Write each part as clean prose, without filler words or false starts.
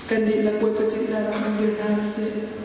Kan dihlak Bawipa ṭihnak ah hmang dir hna usih.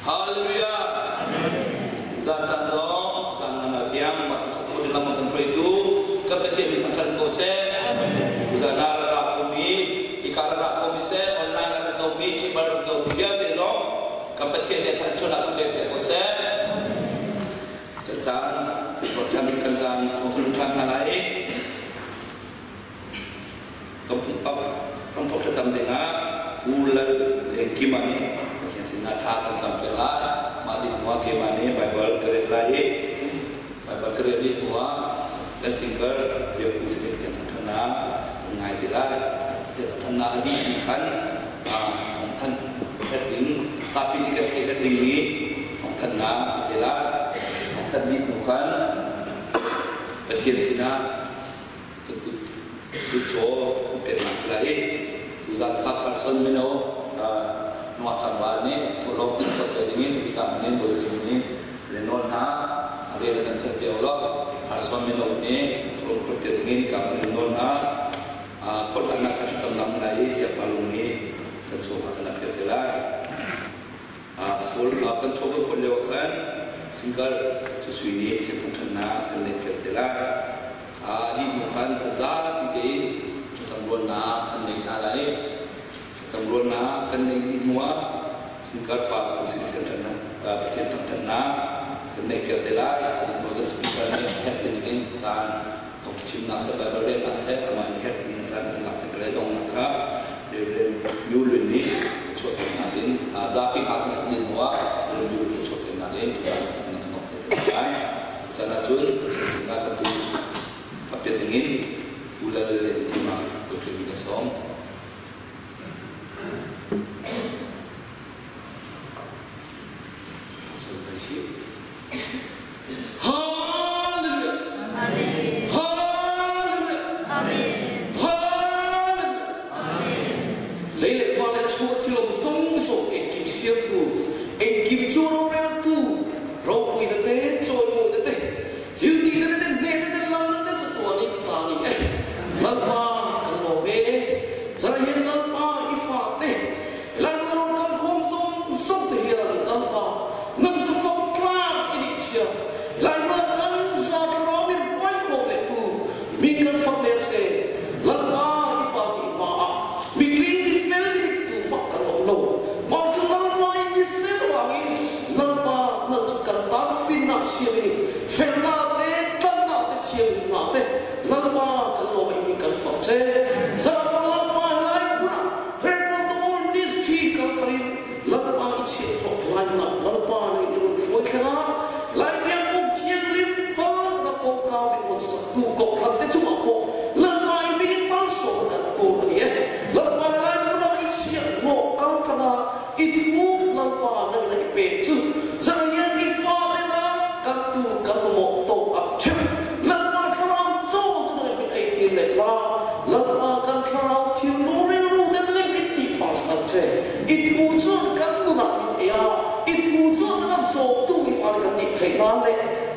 Hallelujah. Zan caan zong zan ngan ah tiang mah kan lam kan hruaitu kan Pathian min thangṭhat ko seh. Tuzan ah ra khomi hika ra khomi seh online ah ra zomi cable rak zomi vialte zong kan Pathian nih thangṭhat ah kan pek ko seh. Kan caan kan kan caan chung kan ṭhan hna lai. Kan pumpak ramthok thlacam dingah Pu Lal le Kima nih Pathian sinah thla kan campiak lai. Mah dih hnuah keimah nih Baibal ka rel lai i Baibal ka rel dih hnuah kan singer Biakku sin i Pathian thangṭhatnak kan ngai te lai. Pathian thangṭhatnak a dih dih khan thawngthanh herh ding zapi nih kan theih herh dingmi thawngthanhnak a si te lai. Thawngthanh dih hnu khan Pathian sinah kan kut kutcaw kan peknak si lai i tuzan kha Carson mino nungak tlangval nih thawhlawm kan tuah piak dingin hika hmun in Bawipa nih rian nawl hna a rel kan theih piak law Carson mino nih thawhlawm tuah piak dingin hika hmun in nawl hna kholhlannak kha thlacamnak lai i siangpa lung nih kan chaw kha kan piak te lai. Saul kan chaw kan khawlh lio ah khan singkar sui nih thil thangṭhatnak kan neih piak te lai. Kha dih hnu khan kan zapi tein thlacam rualnak kan nei hna lai i thlacam rualnak kan neih dih hnu ah singkar pa sin thil Pathian thangṭhatnak kan neih piak te lai. Dih hnu kan speaker nih herh ding in caan thawngṭha seh Bible relnak seh amah nih herh ding in caan kan lak te lai donghnak kha Reverend Yu Lwin nih chuahternak in zapi hna kan sak ding hnu ah Reverend Yu Lwin chuahternak in tutan kan nok te lai. Tutan ahcun Pathian sinah kan tu apiat dingin Pu Lal le Tima Dr. ka sawm. Hallelujah. Amen. Hallelujah. Amen. Hallelujah. Amen. Lei le khua le chuah thilom zong engkim siamtu engkim cu roreltu ropui tete cawimawi tete thil ti tete ne tete lam tete chatuan in ta ni eh lalpa kan lawm e zarahin lalpa i fa te Lainawng kan huam zong zong te hian lampa nan zu fong tlang i nih chia Lainawng kan za thlarau in ruai khawm le tu mi kan fak le che lalpa i fa ti hma ah mi tling mi fel mi dik tu mak kan om lo ma cu lalpa in ti se wang in lalpa nan cu kan tan finnak siam in felnak le tlannak te thiang na te lalpa kan lawm in kan fak che zarpa lalpa lai hmunah Pray for the world ministry kalkal in Lalpa i chiahthawk lainak Lalpa nih i run hruai thlenga Laipiang pum thianghlim pal na kongkau in on saktu kohhran te cungah pawh Lalpa i min in malsawm kan kawl ani e Lalpa lai munah i chiahhnawh kaltlang i thu Lalpa nang na i pek cu zarian i fate na kan tu kan mawh tawk ah ṭhim Lalpa thlarau caw cu nang min ei ti le la Lalpa kan thlarau thil rilru kan lim in ti fas ang che i thu chuan kan nunah in ei a i thu chuan na zawm tu i fal kan nih theih nan le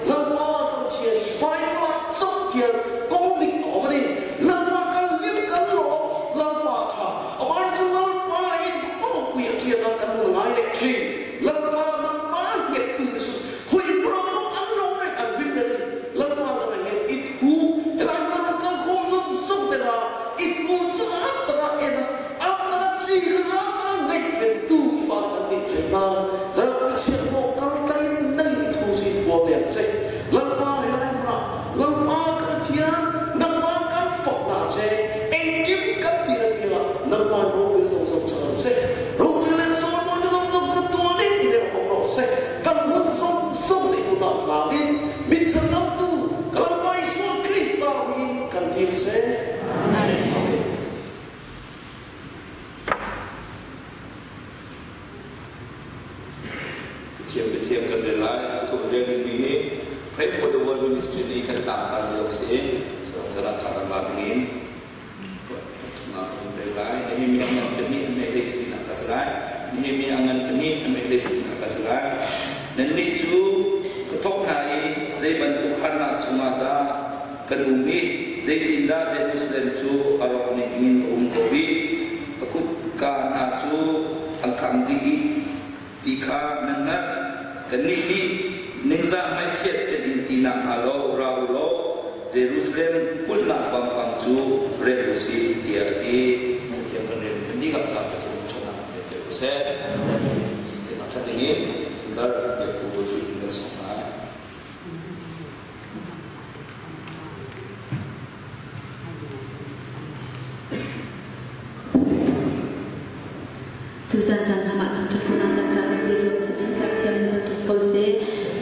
Lalpa kan thian i Bible ah chok hian kong dik a awm ani Lalpa kan lim kan lawm Lalpa tha amar chu Lalpa in khawpui a thian a kan nun ngai leh thin Lalpa nangmah nget tu ni su hui pro an lo reng an hlim reng Lalpa zong hin i thu helai hmun kal khawm zong zong te na i thu chu am taka en am taka chi am taka nei ven tu i fa kan ni thei na zara i chiat mo kal tlai nei i thu chi huam lem che Lalpa helai hmun Lalpa kan thian nangmah kan fok na che engkim kan ti na ti la nangmah ropui zong zong chang che ropui le zong mo zong zong chatuan in le ro se kan hun zong zong nih unau hna in min chhandamtu Lalpa Jesuh Krista min kan dil seh. Amen. Pathian Pathian kan rel lai kum rel dingmi hi Pray for the World Ministry nih kan tlangtar lio si cana thazang la dingin kan rel lai Nehemiah ngan pahnih an meh hlei sinak kha si lai Nehemiah ngan pahnih an meh hlei sinak kha si lai nannih cu ka thawk hna i zei bantuk harnak chungah dah kan um i zeitindah Jerusalem cu a rawk ning in a um ko i a kutka hna cu an khang dih i ti kha nan hngalh. Kannih nih ningzah ngaihchiat kan in ti nakhnga lo ra u law Jerusalem kulhnak vampang cu rem u sih tiah a ti. Cathiang kan rel kan dihlak caah Pathian thluachuahnak kan pek ko seh. Thilnak ṭhat dingin sundar biakku tu in kan sawm hna. Tuzan zan ah thangṭhat phunak caan ṭha kan pe tuan si tlak thiam in thangṭhat ko seh.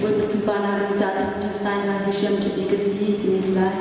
Bawipa sunparnak ding caah thangṭhat sai hna hi hriam ṭha bik a si timi si lai.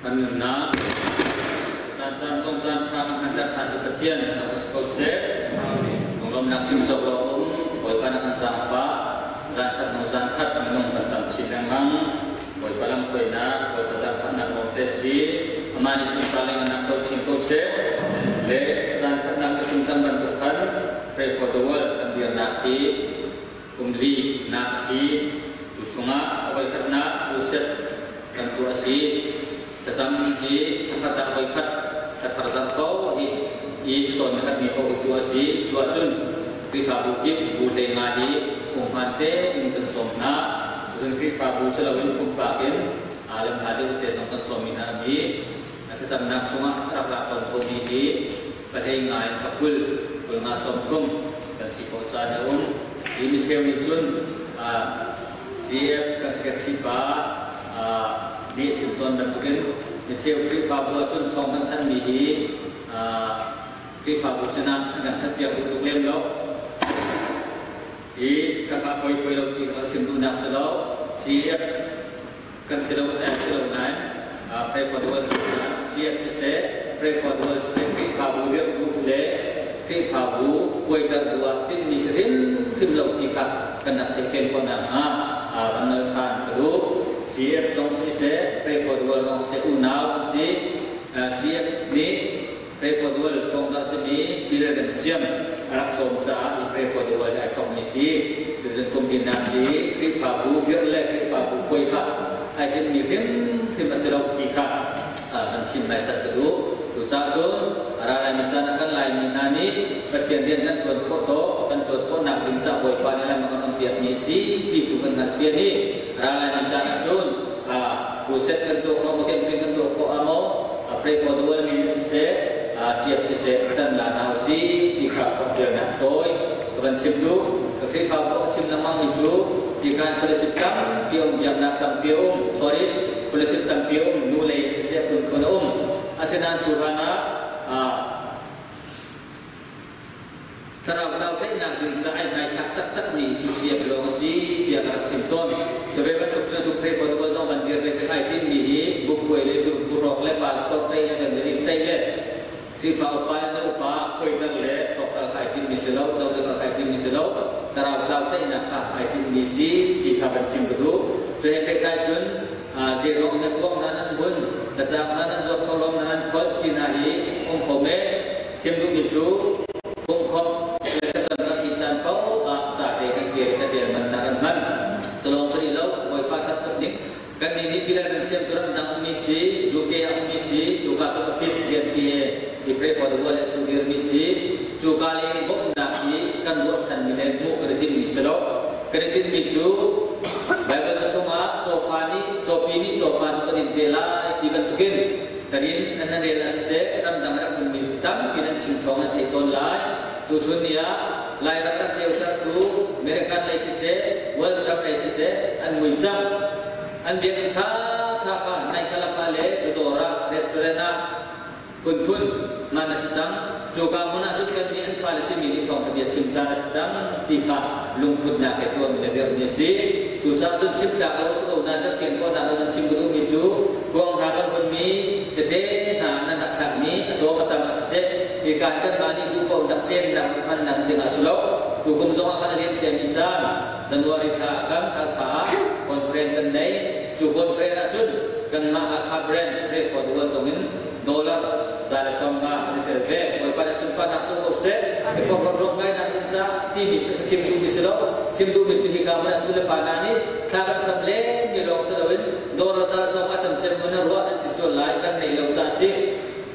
Kan nunnak caan caan zong caan ṭha kan hmanter ṭhan tu Pathian thangṭhat si ko seh. Lunglawmhnak chim cawk lo um Bawipa na kan zaangfah zan khat hnu zan khat minung kan tam chin lengmang. Bawipa lamhruainak Bawipa zaangfahnak lawngte si. Amah nih sunpar le ngannak co chin ko seh. Le zan khatnak ka chim cang bantuk khan Pray for the World kan dirnak hi kum li nak a si. Cu chungah a voikhatnak crusade kan tuah a si. Thlacam hi thlakhat ah voikhat thlathar zarh ko hi i cawn khat mi paoh hi tuah a si. Cu ahcun Khrihfabu kip bu hlei nga hi pumhman tein kan sawm hna. Cun Khrihfabu si loin pumpak in lam hla deuh te zong kan sawmmi hna an i thlacamnak chungah rak ra tawn khomi hi pahlei nga in pakul kul nga sawm thum kan si khawh caan a um. Hi micheu nih cun CF kan secretary pa nih a chim tawn bantukin micheu Khrihfabu ahcun thawng kan thanhmi hi Khrihfabu sinah an kan thanhpiak duh tuk lem lo. Hi ka poi poi lo ti kha chim duhnak si lo. CF kan si lo an si lo nain pray for the world CF siseh pray for the world siseh Khrihfabu dirh duh le Khrihfabu kuaiter duh ah tinhmi si hrimhrim lo ti kha kan rak theihfian khawh nakhnga van nal ṭhan ka duh. CF zong siseh pray for the world zong siseh unau kan si. CF nih Pray for the world founder simi Peter kan siam a rak sawm caah i Pray for the world ai thawkmi si. Tuzun kum dinnak si Khrihfabu dirh le Khrihfabu puai kha ai tinhmi hrimhrim a si lo ti kha kan chim hmaisat ka duh. Cucaah cun a ra laimi caan ah kan Laimi hna nih Pathian rian kan ṭuan khawh tawk, kan ṭuan khawhnak ding caah Bawipa nih lam a kan onpiakmi a si ti tu kan hngalhfian i a ra laimi caan ah cun crusade kan tuah khawh maw, camping kan tuah khawh ah maw, pray for the world min siseh, siap siseh, tan la hna usih ti kha forhfialnak tawi ka van chim duh. Ka Khrihfabu a chim lengmang mi cu ti khan fellowship tampi a um, biaknak tampi a um, sorry, fellowship tampi a um, nu lei siseh phunphun a um. Asinain cu hlan ah Thlarau tlau tlaihnak ding ca ai hmaithlak taktakmi cu siap lawng a si tiah ka rak chim tawn. Cu ve bantuk cu tu pray for the world zong van dir ve tik ai tinmi hi bukpuai le buhrawk le pastor tei le evangelist tei le Khrihfa upa le upa khuaiter le thawkral kha ai tinmi si lo, dohdal kha ai tinmi si lo, thlarau tlau tlaihnak kha ai tinmi si ti kha van chim ka duh. Cu he pehtlai cun zeiruang na tuang na nan hun, thlacam na nan zuar tholom na nan kholh ti hna hi um kho men. Chim duhmi cu pumkhawmh le thlacam kan ti caan paoh ah ca te kan ṭial i caṭial man nak an hman. Culawng si rih lo, Bawipa ṭhat tuk ning. Kannih nih tilai kan siam cu ramdang ummi si, UK ah ummi si, cuka cu office rianpi he i pray for the world he thu dirmi si, cuka le bawmhnak hi kan ruahchanmi le hmuh kan i tinhmi si lo. Kan i tinhmi cu Baibal ca chungah cawfa nih cawpi nih cawfa nu kan in te lai ti bantukin Kan inn nan rel ah siseh, ramdang rak ummi tampi nan chim thawng nan theih tawn lai. Tuchun ni ah Lairam rak ceutertu American lei siseh, Welsh ram lei siseh an mui cang. An biakinn ṭhaṭha kha nai kalap ah le dawr ah, restaurant ah phunphun ngan a si cang. Cuka hmun ah cun kannih an fale simi nih thawngṭha bia chim caan a si cang ti kha lungputnak he tuahmi le dirhmi a si. Cucaah cun chim tlak lo a si ko nain kan fian khawhnak lo nan chim ka duhmi cu kuang hna kan hunmi tete hna nan rak thlakmi a tlawm a tam ah siseh hika in kanmah nih duh paoh rak cemnak hmannak ding ah si lo. Tukum zong ah khan a liam ciami caan January thla ah khan Hakha ah conference kan nei. Cu conference ah cun kanmah Hakha brand Pray for the World zong in dollar 150 an i tel ve. Bawipa nih sunparnak cu ko seh. I porhlawt rawk ngainak ding ca timi chim duhmi si lo. Chim duhmi cu hika hmun ah nu le pa hna nih thla kan cam len mi lawng si loin dollar 150 tam cem mun a ruah an ti sual lai kan nei lo ca si.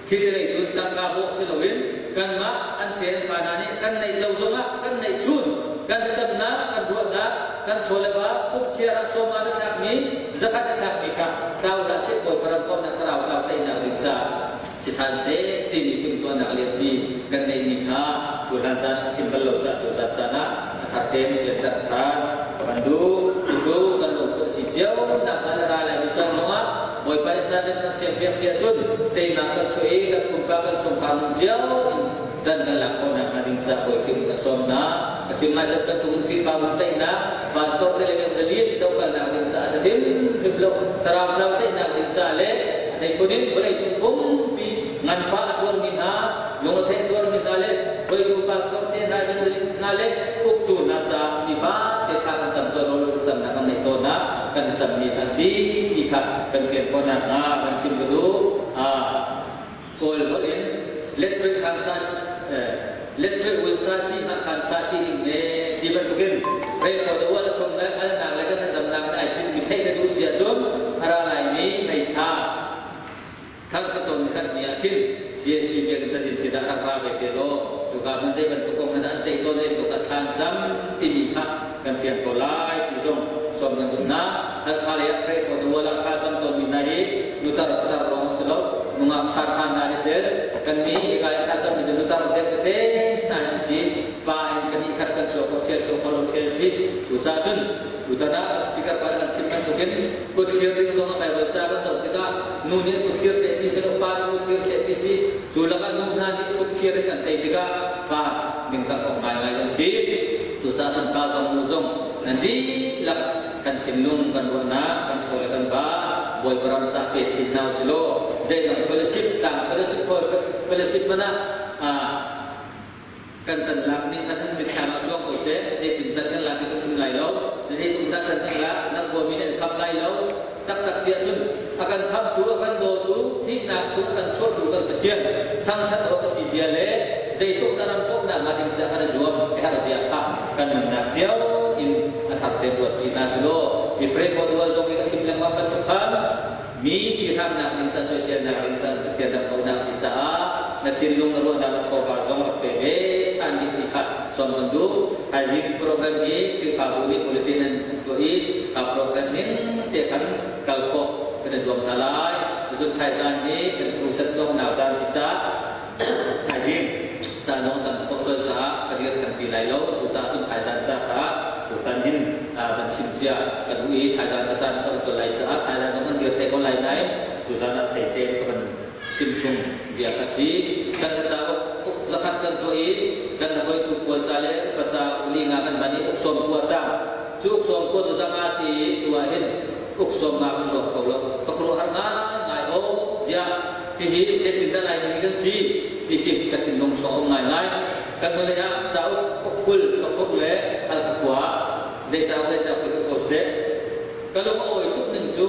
Khi ti lei cun tangka bawh si loin kanmah an te an fa hna nih kan neih lo zongah kan neih chun kan thlacamnak kan ruahnak kan chaw le va pumchia ah sawma na thlakmi zakhat na thlakmi kha tlau hlah seh Bawipa ram komhnak thlarau tlau tlaihnak ding caah si ṭhan seh timi timhtuahnak lianpi kan neihmi kha cu hlan caan ah chim bal lo caah cu zat caan ah a thar tein fianter ṭhan ka van duh. Cucu kan lungput a si cio nak hnga le ra lai mi caan zongah Bawipa nih caan kan siampiak si ahcun teinak kan chuah i kan pumpak kan chungkhar nun cio in dan kan lak khawh nakhnga ding caah Bawi Khrih ka sawm hna. Ka chim hmaisat bantukin Khrihfabu teinak pastor te le evangelist dokalnak ding caah a si hrimhrim lo. Thlarau tlau tlaihnak ding caah le a hleikhun in hna le uktu hna caah nifate thla kan cam tawn, rawl kan camnak kan neih tawn ah kan cammi kha si ti kha kan fian khawh nakhnga kan chim ka duh. Kawl holh in lettuih khan sa lettuih wun sa ci hmah khan sa ti ning ne ti bantukin pray for the world a thum le alnak le kan thlacamnak nih ai tinhmi theih na duh si ahcun a ra laimi meithla thar ka cawn ni khat ni ah khin CAC biakinn tazin ci dah rak ra ve te law cuka hmun zei bantuk kong in an ceih tawn zei tuk ah thlan cam timi kha kan fiang ko lai ti zong sawm kan duh hna. Halkha lei ah pray for the world ah thla cam tawnmi hna hi nutar tar lawng si lo, nungak ṭha ṭha hna nih tel kan nih hika i thla cammi cu nutar dek tete hna hin si, pa in kan i khat kan chuah khawh ṭhial chuah khawh lo ṭhial si. Cucaah cun tutan ah speaker pa nih kan chim bantukin kut thlir ding zong ah Baibal ca kan zoh tikah nu nih kut thlir seh ti si lo, pa nih kut thlir seh ti si. Cu lakah nu hna nih kut thlir in kan tei tikah pa ningzak awk ngaingai kan si. Cucaah cun pa zong nu zong nan dihlak kan thinlung kan ruahnak kan chaw le kan va Bawipa ram ca pe chin hna usih law zeidang fellowship tlang fellowship fellowship hmanh ah kan tan lak ning kha nan mitthlam ah cuang ko seh. Zeitin tan kan lak ti ka chim lai lo, zeitluk dah tan kan lak nan khuami nih an kham lai lo taktak tiah cun a kan khamtu, a kan dawtu, thihnak chung a kan chuahtu kan Pathian thangthat awk a si zia le zeitluk na ram kawhnak hnga ding caah kan i zuam a herh zia kha kan nunnak cio in a thar te ruat ti hna si law i pray for the world zong i ka chim lengmang bantuk khan mi ti hramnak ding ca, soiselnak ding ca, Pathian ram kauhnak si caah na thinlung, na ruahnak, na chawva zong rak pe ve ṭhan ding ti kha sawm kan duh. Thaizing program hi Khrihfabu nih bulletin an tuah i kha program ning te khan kal khawh kan i zuam hna lai. Cun thaizan hi kan crusade donghnak zan si caah thaizing ca zong tam khawh sual caah ka dir kan ti lai lo. Tuta cun thaizan ca kha tutan hin kan chim cia ka duh i thaizan ka caan sau sual lai caah thaizan zong kan dir te ko lai nain tuzan ah thei cen ka van chim chung bia kha si. Kan cauk zakhat kan tuah i kan hawitu pawl ca le upa ca uli nga kan hman i uk sawm kua tang cu uk sawm kua cu zanga si i tu ah hin uk sawm nga kan ruak kho lo. Pakruahar ngai ngai o zia hihi zeitin dah Laimi kan si ti khi ka thinlung chung um ngai ngai. Kan hnulei ah cauk uk 20 pakhuk le halkha khua zei cauk zei cauk ti ko seh. Ka lung a awi tuk ning cu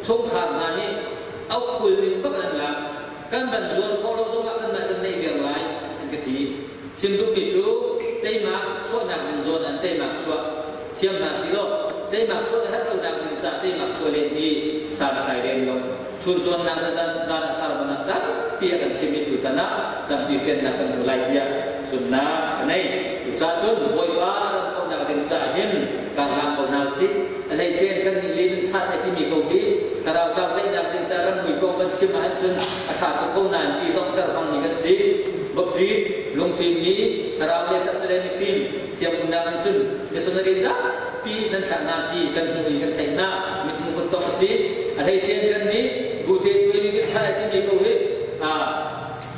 chungkhar hna nih auh 20 ning bak an lak. Kan van zuar khawh lo zongah kanmah kan neih viar lai an ka ti. Chim duhmi cu teimak chuahnak ding zawn an teimak chuah thiam hna si law teimak chuah a herh lonak ding caah teimak chuah len hi san a tlai lem lo. Chun cawnnak le zan zan a sarmanak tampi a kan chim i tutan ah tampi fiannak kan hmu lai tiah zumhnak ka nei. Cucaah cun Bawipa ram kauhnak ding caah hin kar hlang ko hna usih. A hleice kan nih lin chat a timi ko hi thlarau tlau tlaihnak ding caah rammui kong kan chim ahcun a ṭha tuk ko nain ti donghter hmangmi kan si. Vokpi lungfimmi thlarau le taksa le mifim thiam unau nih cun missionary tampi nan thlah hna ti kan hmuh i kan theih hna, mithmuh kan tong a si. A hleice kan nih bute tuai nih chat a timi ko hi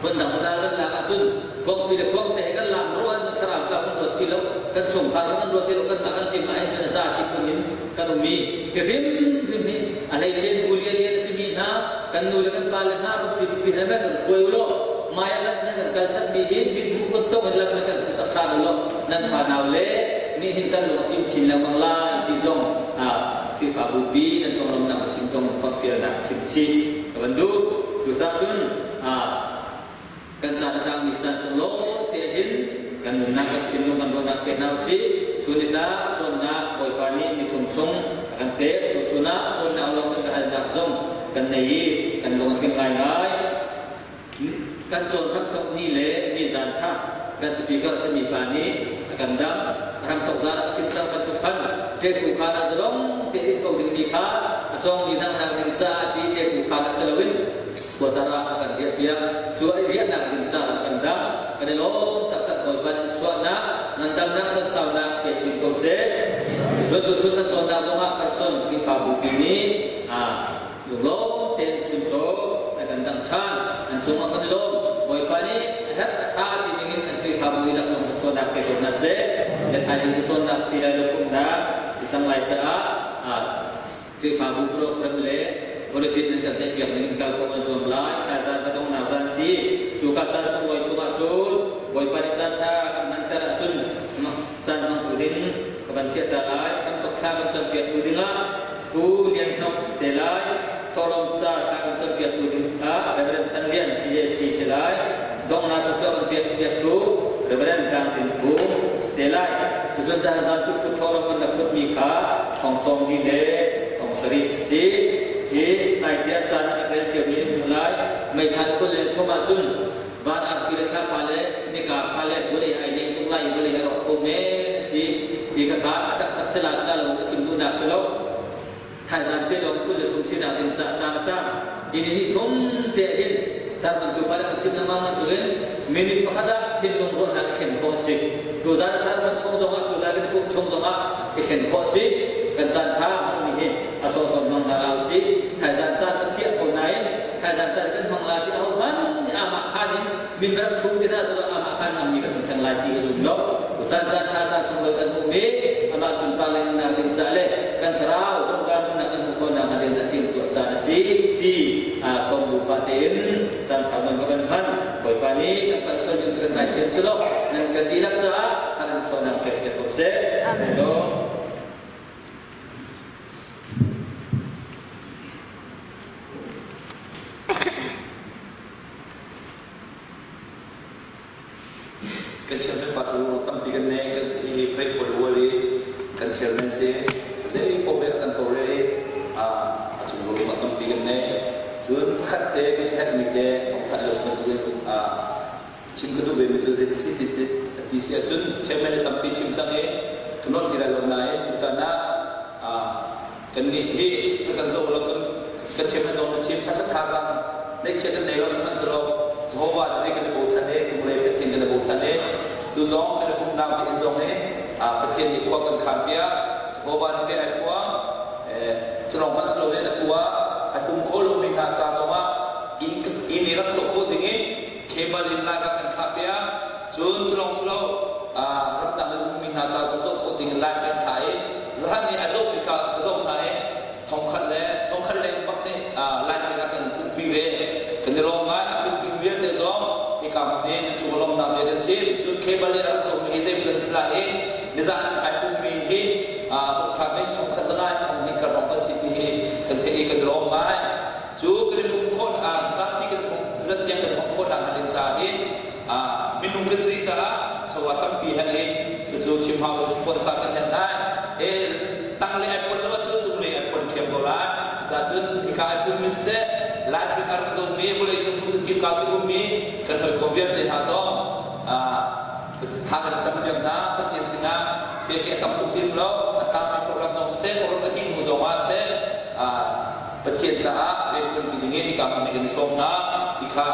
phundang cacal kan lak ahcun khuangpi le khuangte he kan lam ruan thlarau tlau kan ruat ti lo, kan chungkhar kan ruat ti lo, kan kan hlim ah hin cun a za ti phun in kan um i hi hrimhrim hi a hleice bu lian lian a simi hna kan nu le kan pa le hna rukti rukti hna kan khuai u law mai a nan kan kal chatmi hi mithmuh kan tong in lam kan sak ṭhan u law nan fa nau le nih hin kan lung a fim chin lengmang lai ti zong Khrihfabu pi nan conglawmhnak chim tong fakfialnak chim chih ka van duh. Cucaah cun kan caan a tangmi caan chung lawng te hin kan nunnak, kan thinlung, kan ruahnak pe hna usih. Chun ni tlak cawnnak Bawipa nih nithum chung a kan pek. Tuchun ah cawnnak lawng kan halnak zong kan nei i kan lung a tling ngaingai. Kan cawn hramthok ni le ni zan kha kan speaker a simi pa nih a kan dam. A hramthok zan ah a chim cang bantuk khan teku khan ah zalong te it ko dingmi kha a cawngmi dangnak ding caah ti teku khan ah si loin Quarter ah a kan riahpiak. Cu a i riahnak ding caah kan dam. Kan i lawm taktak. Bawipa nih suahnak, ngandamnak, chansaunak pe chin ko seh. Zuntu chun kan cawnnak zongah Carson Khrihfabu pi nih lunglawm tein chuncaw a kan dangh ṭhan. An cungah kan i lawm. Bawipa nih a herh a ṭha ti ningin an Khrihfabu i laklawng cacawnnak pe ko hna seh. Le thaizing cacawnnak ti lai lo pumhnak si cang lai caah Khrihfabu program le bulletin an kan ceihpiak ning in kal khawh an zuam lai. Thaizan ka donghnak zan si. Cu ka caan sunglawi chungah cun Bawipa nih caan ṭha kan hmanter ahcun dingah Pu Lian Hnok si te lai. Thawhlawm ca thla kan campiaktu ding ah Reverend Chan Lian CAC si lai. Donghnak thluachuah kan piaktu Reverend Tlang Tin Pu si te lai. Tucun caan zan put thawhlawm kan rak putmi kha thong sawm li le thong sarih a si. Hi nai tiah caan an rak rel ciomi an hmuh lai. Mei thla 23 ahcun van arfi le thlapa le nika kha le vawlei ai neng tuk lai i vawlei a rawk kho men an ti. Hi khakha a taktak si la si lo ka chim duhnak si lo. Thaizan te lawng 23 sinak ding ca caan a tang. Hi ni hnih thum te hin thar bantuk pa le kan chim lengmang bantukin minute pakhat ah thinlung ruahnak i thlen khawh a si. Tuzan sermon chung zongah tuzan kan i pumh chung zongah i thlen khawh a si. Kan caan ṭha hmangmi hi a sawhsawh hmang hna hlah usih. Thaizan caan kan thiah ko nain thaizan caan kan hmang la ti ahohmanh nih amah khaan in min rak thu ti hna selaw amah khaan ngammi kan um theng lai ti ka zum lo. Caan caan ṭha caan sunglawi kan hmuhmi amah sunpar le nunnak ding ca le kan thlarau zungzal nunnak kan hmuh khawhnak hnga ding ca timhtuah caan a si ti sawm bu pah tein caan sau nawn ka van hman. Bawipa nih kan palh sual ding kan ngaithiam selaw nan kan dihlak caah kan in thawnak pek te ko seh. Amen. Kan chairman pa cu tampi kan nei kan i pray for the world i kan chairman si zei paoh he a kan tawlrel i a cung ro ah tampi kan nei. Cun pakhat te ka siaherhmi te thawngthanh lo si bantukin chim ka duh ve mi cu zei si ti ti si ahcun chairman nih tampi chim cang i ka nolh ti lai lo nain tutan ah kannih hi kan zoh lo kan kan chairman zong na chim phaisa thazaang neihchiah kan nei lo sihmanhsehlaw Jehovah cu kan i bochan i cunglei Pathian kan i bochan i tu zong kan i pumhnak ding zong hi Pathian nih khua kan khaan piak. Jehovah cu ai phuang cu lawng hmanh si loin atu ah ai pum kho lomi hna ca zongah inn inn i rak tlawh khawh ding in cable in live ah kan thlah piak. Cun cu lawng si lo, ramdang in ummi hna ca zong zoh khawh ding in live kan thlah i zahan nih a zoh bik ah ka zoh hna i thongkhat le thongkhat leng bak nih live in a kan umpi ve. Kan i lawm ngai. A umpi vialte zong hika hmun i nan cung lawmnak bia kan chim. Cun cable in a rak zohmi hi zeimawzat an si lai i nizan ai pummi hi ukphak in thongkhat zangai thong hnih kan rawng kan si ti hi kan theih i kan i lawm ngai. Cu kan i pum khawh zapi kan zat tiang kan hmang khawh nak ding caah hin minung kan si caah chawa tampi hen i cucu chim hau lo sponsor kan hen lai e tang le ai pon lo ahcun cung le ai pon ṭhiam ko lai. Cun hika ai pum mi siseh, live in a rak zohmi vawlei cung hmun ka ti ummi kan hawikom vialte hna zong tha kan cam piak hna. Pathian sinah pek a tam tuk bik lo a tang program zong siseh, program a dih hnu zong ah siseh, Pathian caah rianṭuan ti dingin hika hmun nih kan i sawm hna ti kha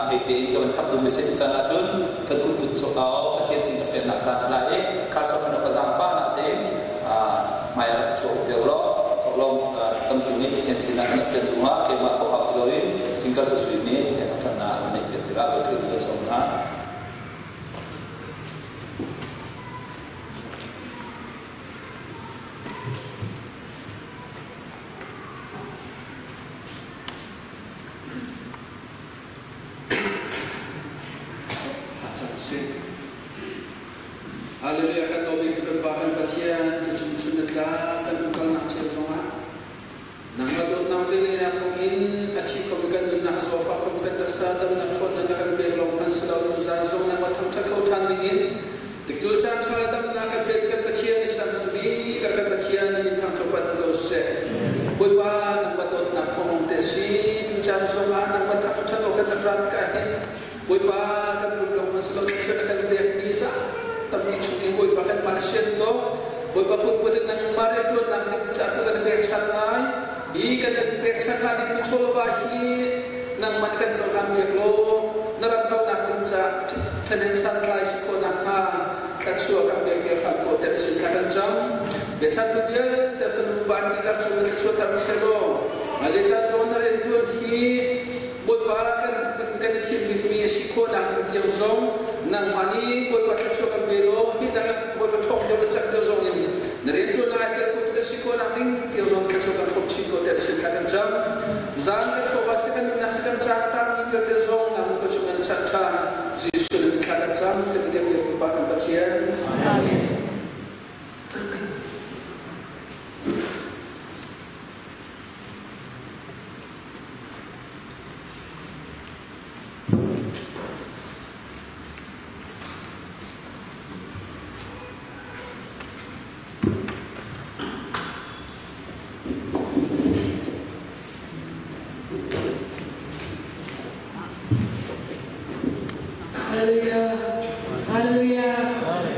hei tein ka van chap duhmi si. Tuchan ahcun kan kut put Pathian sin kan peknak caan si lai i kharsok in ka zaangfahnak tein hmai ah rak chuak deuh law thawhlawm tamtu nih Pathian sinah kan rak duh ah keimah ko hau ti loin singkar susui nih Pathian thangṭhatnak an neih piak tikah Khrih kan sawm hna. Hallelujah. Kan lawm kan Pa kan Pathian tu chung chun na tla kan umkalnak cio zongah nangmah dawtnak ve na thawngin a thi khomi kan nunnak zawfah khomi kan taksa damnak ṭhawnnak na kan pek lawng hmanh si lo, tuzaan zong nangmah thangṭhat kho ṭhan dingin tikcu caan ṭha le damnak kan pek kan Pathian i sang simi kan Pathian na min thangṭhat ko seh. Bawipa, nangmah dawtnak thawng te si tu caan zongah nangmah thangṭhat awk kan rak rat ka hin Bawipa kan pum lawng hmanh si lo, thil na kan pekmi za tampi chung in Bawipa kan mal sian to Bawipa kut put in nangmah rianṭuannak ding ca tu kan pekchanh lai. Hi kan pekchanh hna ding chawva hi nangmah kan cohlan piak law na ram kaunak ding ca ṭhahnem santlai si khawh nakhnga thluachuah kan pek piak hram ko tiah sin thla kan cam. Biachantu vialte fanu van dihlak cung na thluachuah thar seh law mah le caan zawn na rianṭuan hi Bawipa kan kan i thim bikmi a si khawhnak ding tiang zong nangmah nih Bawipa thluachuah kan pe law hi na Bawipa ṭhawng deuh le cak deuh zong in na rianṭuan ai tel khawh tu kan si khawhnak ding tiang zong thluachuah kan hrawm chin ko tiah sin thla kan cam. Zan kan chawva si kan nunnak si kan caan tangmi vialte zong nang ka chung an chan ṭhan. Jesuh min thla kan cam kan biak Bawipa kan Pathian. Amen. Hallelujah. Hallelujah.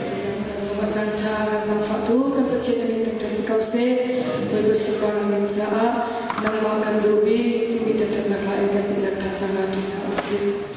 Tuzan caan zongah caan ṭha kan zaangfahtu kan Pathian a min thangṭhat si ko seh. Bawipa sunparnak ding caah nangmah kan duh bik timi thangṭhatnak hla in kan dinnak thazaang ah ṭi hna usih.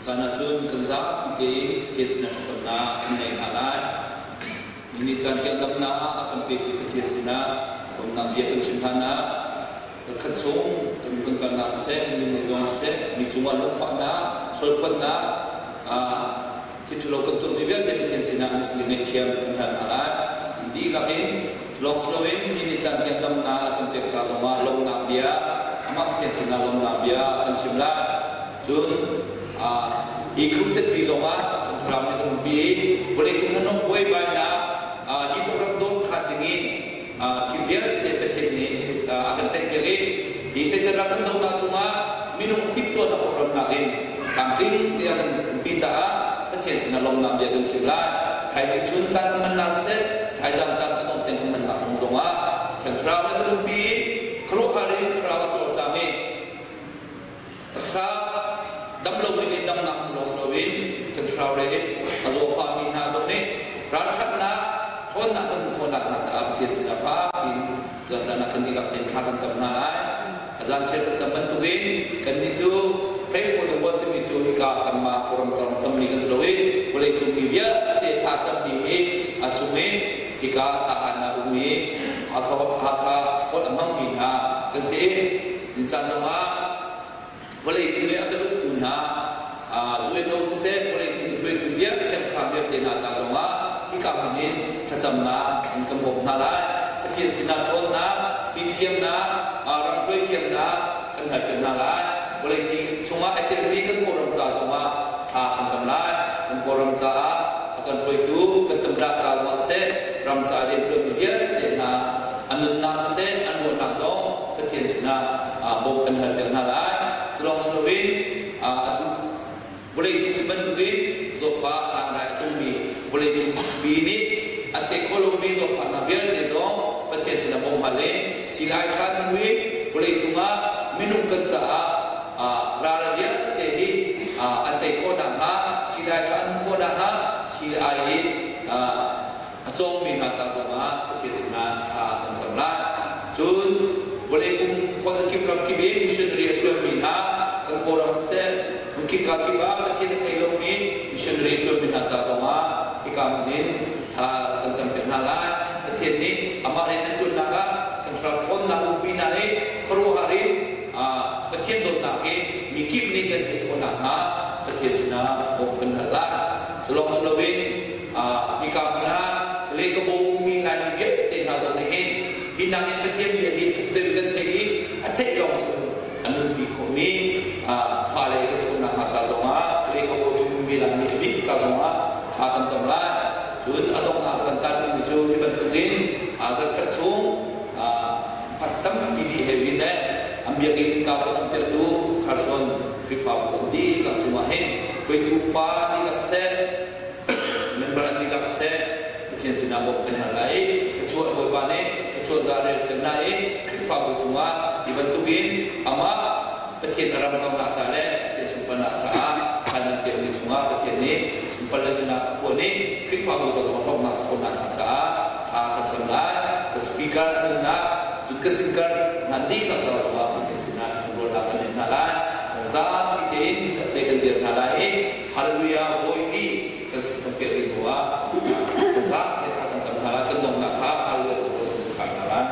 Caan ahcun kan zapi tein Pathian sinah thlacamnak kan ngei hna lai. Nihin caan tiang damnak a kan petu Pathian sinah lawmnak bia kan chim hlan ah Khat chung kan kan kalnak siseh, mi nih zong siseh, mi cungah lungfahnak, sualphuannak, thil ṭhalo kan tuahmi vialte Pathian sinah an sin ngaihthiam kan hal hna lai. Dihlak in lawng si loin ni nih caan tiang damnak a kan pek ca zongah lawmnak bia, amah Pathian sinah lawmnak bia kan chim lai. Cun hi crusade mi zongah ram nih kan umpi i vawleicung hnahnawh buaibainak hi program dawt khat dingin thil vialte Pathian nih a kan tlaihpiak i hi Satan ral kan dohnak cungah minung timhtuahnak program in tlamtling te a kan umpi caah Pathian sinah lawmnak bia kan chim lai. Thaizing chun caan kan hmannak siseh, thaizang caan kan ongten kan hmannak kong zongah Thiang Thlarau nih kan umpi i khuaruahhar in Thlarau a cawlcang i taksa dam lomi nih damnak hmu lawng si loin kan thlarau lei in a zawfahmi hna zong nih ralṭhatnak ṭhawnnak kan hmuh khawhnak hna caah Pathian sinah fak in tuan caan ah kan dihlak tein thla kan cam hna lai. A zaangchiat kan cam bantukin kannih cu pray for the world timi cu hika kanmah kawlram cang cammi kan si lo i vawleicung mi vialte thla cammi hi a chung i hika tahan ah ummi Hakha Hakha holh a hmangmi hna kan si i Nicaan zongah vawleicung i a kan uktu hna UNO siseh vawleicung hruaitu vialte siangpahrang vialte hna ca zongah hika hmun in thlacamnak in kan bawmh hna lai. Pathian sinah ṭhawnnak, fimthiamnak, ram hruaithiamnak kan halpiak hna lai. Vawleipi chungah ai telmi kan Kawlram ca zongah thla kan cam lai. Kan Kawlram caah a kan hruaitu kan tamdah ca zongah siseh, ram ca rianṭuanmi vialte hna an nunnak siseh, an ruahnak zong Pathian sinah bawmh kan halpiak hna lai. Cu lawng si loin atu vawleicung si bantukin zawtfah tlangrai a tongmi vawleicung mi nih an tei khawh lomi zawtfahnak vialte zong Pathian sinah bawmh hal in silai ṭhan hnu i vawleicung ah minung kan caah ral vialte hi an tei khawh nakhnga silai ṭha an hmuh khawh nakhnga silai in a cawngmi hna ca zongah Pathian sinah thla kan cam lai. Cun vawlei pum khuazakip ramkip i missionary a ṭuanmi hna kan Kawlram siseh hmunkip kakip ah Pathian a thei lomi missionary a ṭuanmi hna ca zongah hika hmun in thla kan campiak hna lai. Pathian nih amah rian an ṭuannak ah kan thlarau ṭhawnnak umpi hna i khuaruahhar in Pathian dawtnak hi mikip nih kan theih khawh nakhnga Pathian sinah bawmh kan hal lai. Cu lawng si loin hika hmun ah lehkhabu ummi Laimi vialte hna zong nih hin hi nakin Pathian bia hi thuk deuh kan theih i a theih lawng si a nunpi khawhmi fale kan cawnnak hnga ca zongah lehkhabu chung ummi Laimi a bik ca zongah thla kan cam lai. Cun a donghnak kan tarmi cu hi bantukin zarkhat chung fast tampi dih he win le an biakinn innka an piahtu Carson Khrihfabu dihlak cungah hin hruaitu pa dihlak seh member an dihlak seh Pathian sinah bawmh kan hal lai i thluachuah Bawipa nih thluachuah za rel kan lai i Khrihfabu cungah hi bantukin amah Pathian a ram kaunak ca le Pathian sunparnak caah chan an pekmi cungah Pathian nih sunparnak a phuan i Khrihfabu ca zong hlawknak si khawhnak hnga caah tha kan cam lai. Ka speaker an nunnak cun ka sinkar nan dihlak ca zongah Pathian sinah thlacamrualnak kan in hna lai. Kan zapi tein khat kan dir hna lai i Hallelujah hawi bi kan kan piah ding hnu ah kan zapi tha kan cam hna lai. Kan donghnak kha Hallelujah kan khar hna lai.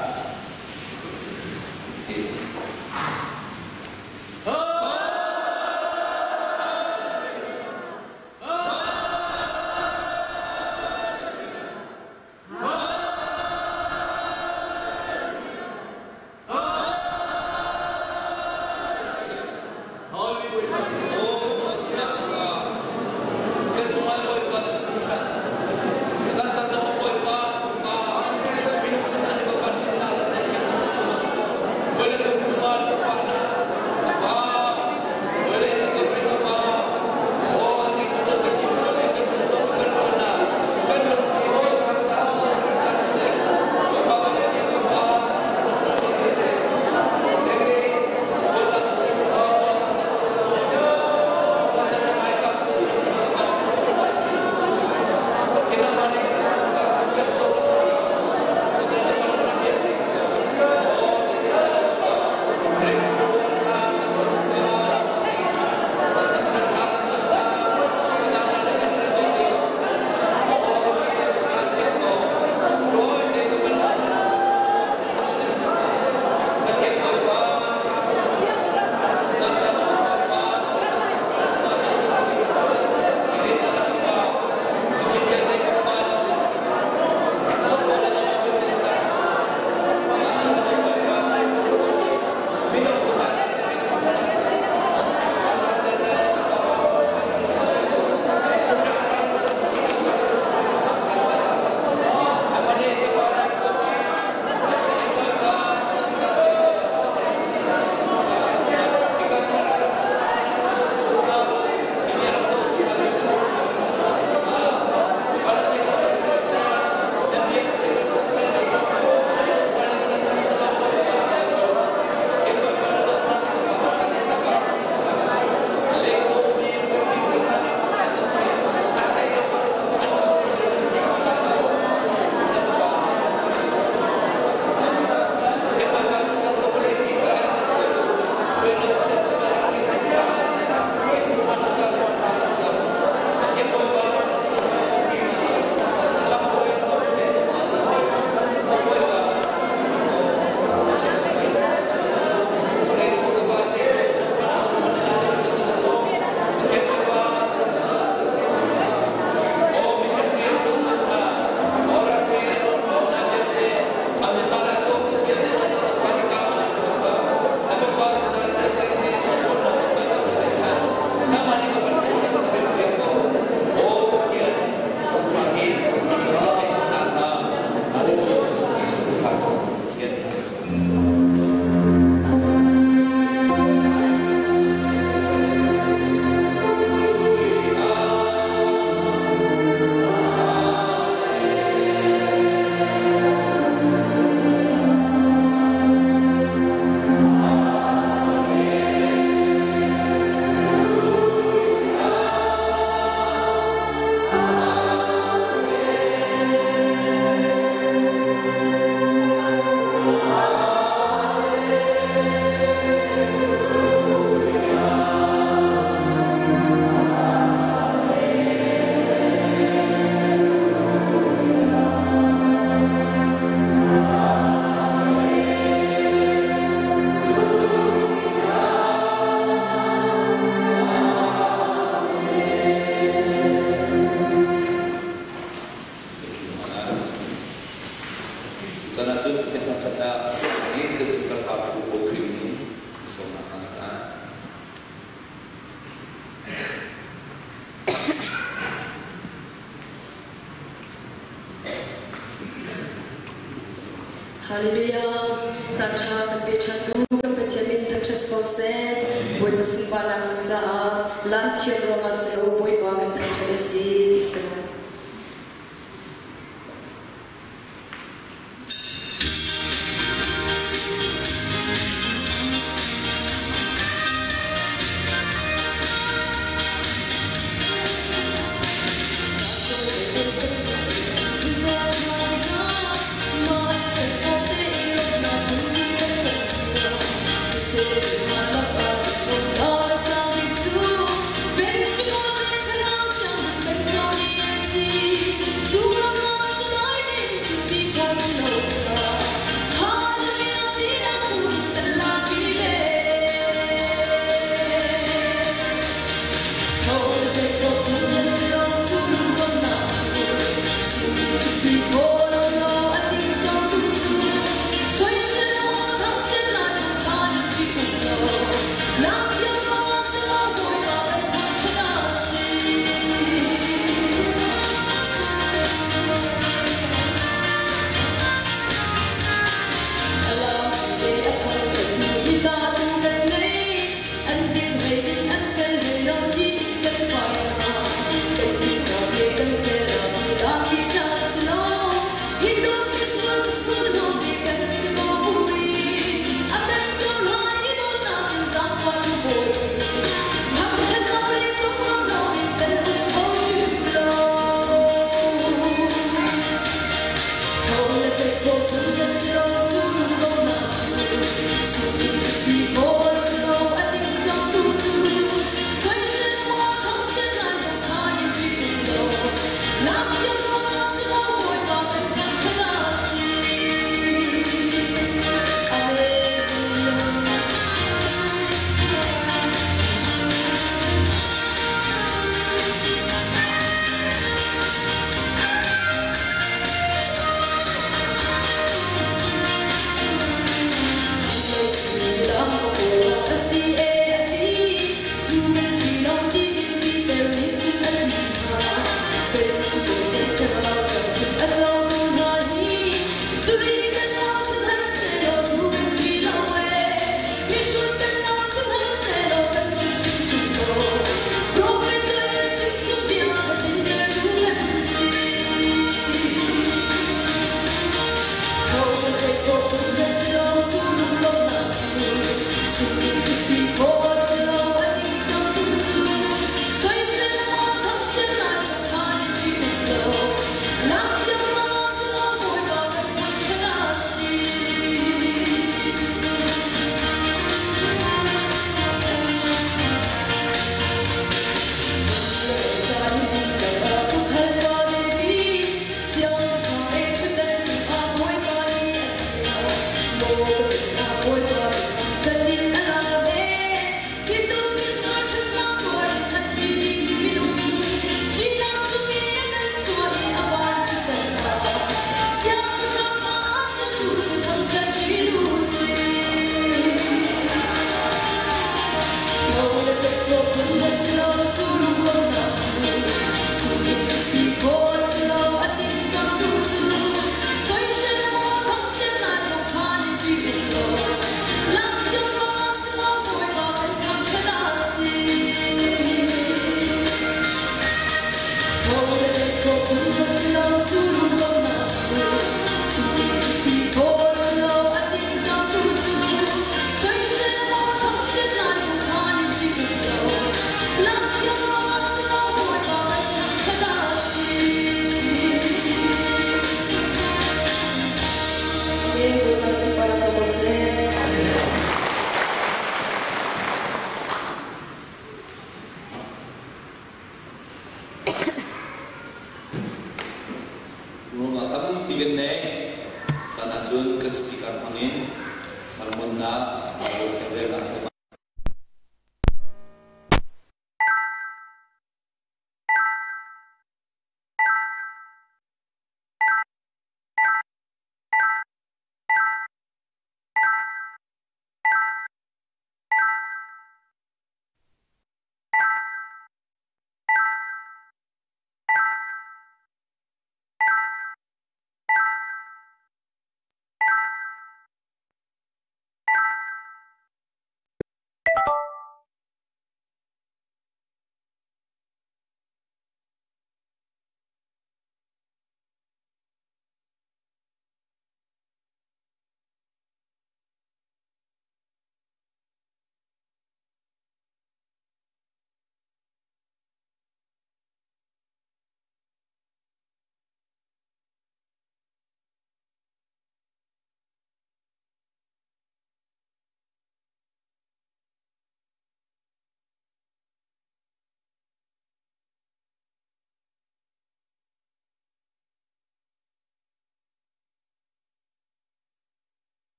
caan ṭha kan pe ṭhantu kan Pathian min thangṭhat si ko seh. Bawipa sunparnak ding caah lam thiam ruangah si lo Bawipa kan thangṭhat a si ti si.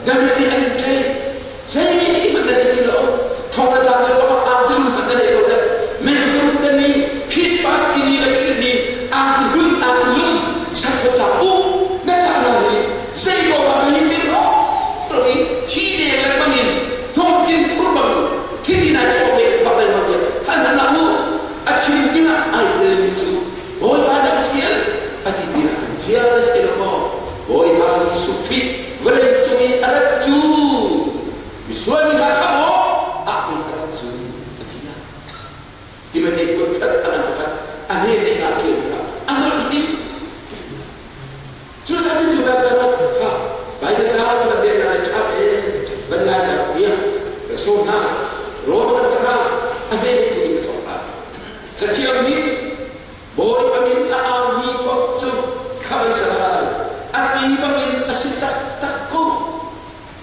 Damian nih an in tlei. Zeihmanh na nei ti lo. Thong na tlak lio zongah angki lum hmanh na nei lo le menzuruk na ni Christmas ti ni na philh ni angki hlun angki lum sakhuat ca uk na cah hna hi zei ko ah na hi tin ro i thi le lengmang in hnawmtin thur bang hiti nai chawk ve fak lengmang tiah hal hmanh hlah mu. A chim dingah ai telmi cu Bawipa nih a fial a ti pinah khan ziar na thei lo maw? Bawipa Jesuh Khrih vawlei cung i a rat cu misual mi hna kha maw ah pei a rat cu a ti lai. Timote kuat khat a ngan pakhat a hme te hna ṭial tikah a hngalh hrim. Cucaah cun cucaah caan kha Baibal ca kan rel lai ṭha tein van ngai lai tiah kan sawm hna. Rom kan ka hna a hme hlei tu in ka thawk lai. Cathiang nih Bawipa min a aumi paoh cu khamh an si lai. A ti bangin a si taktak ko.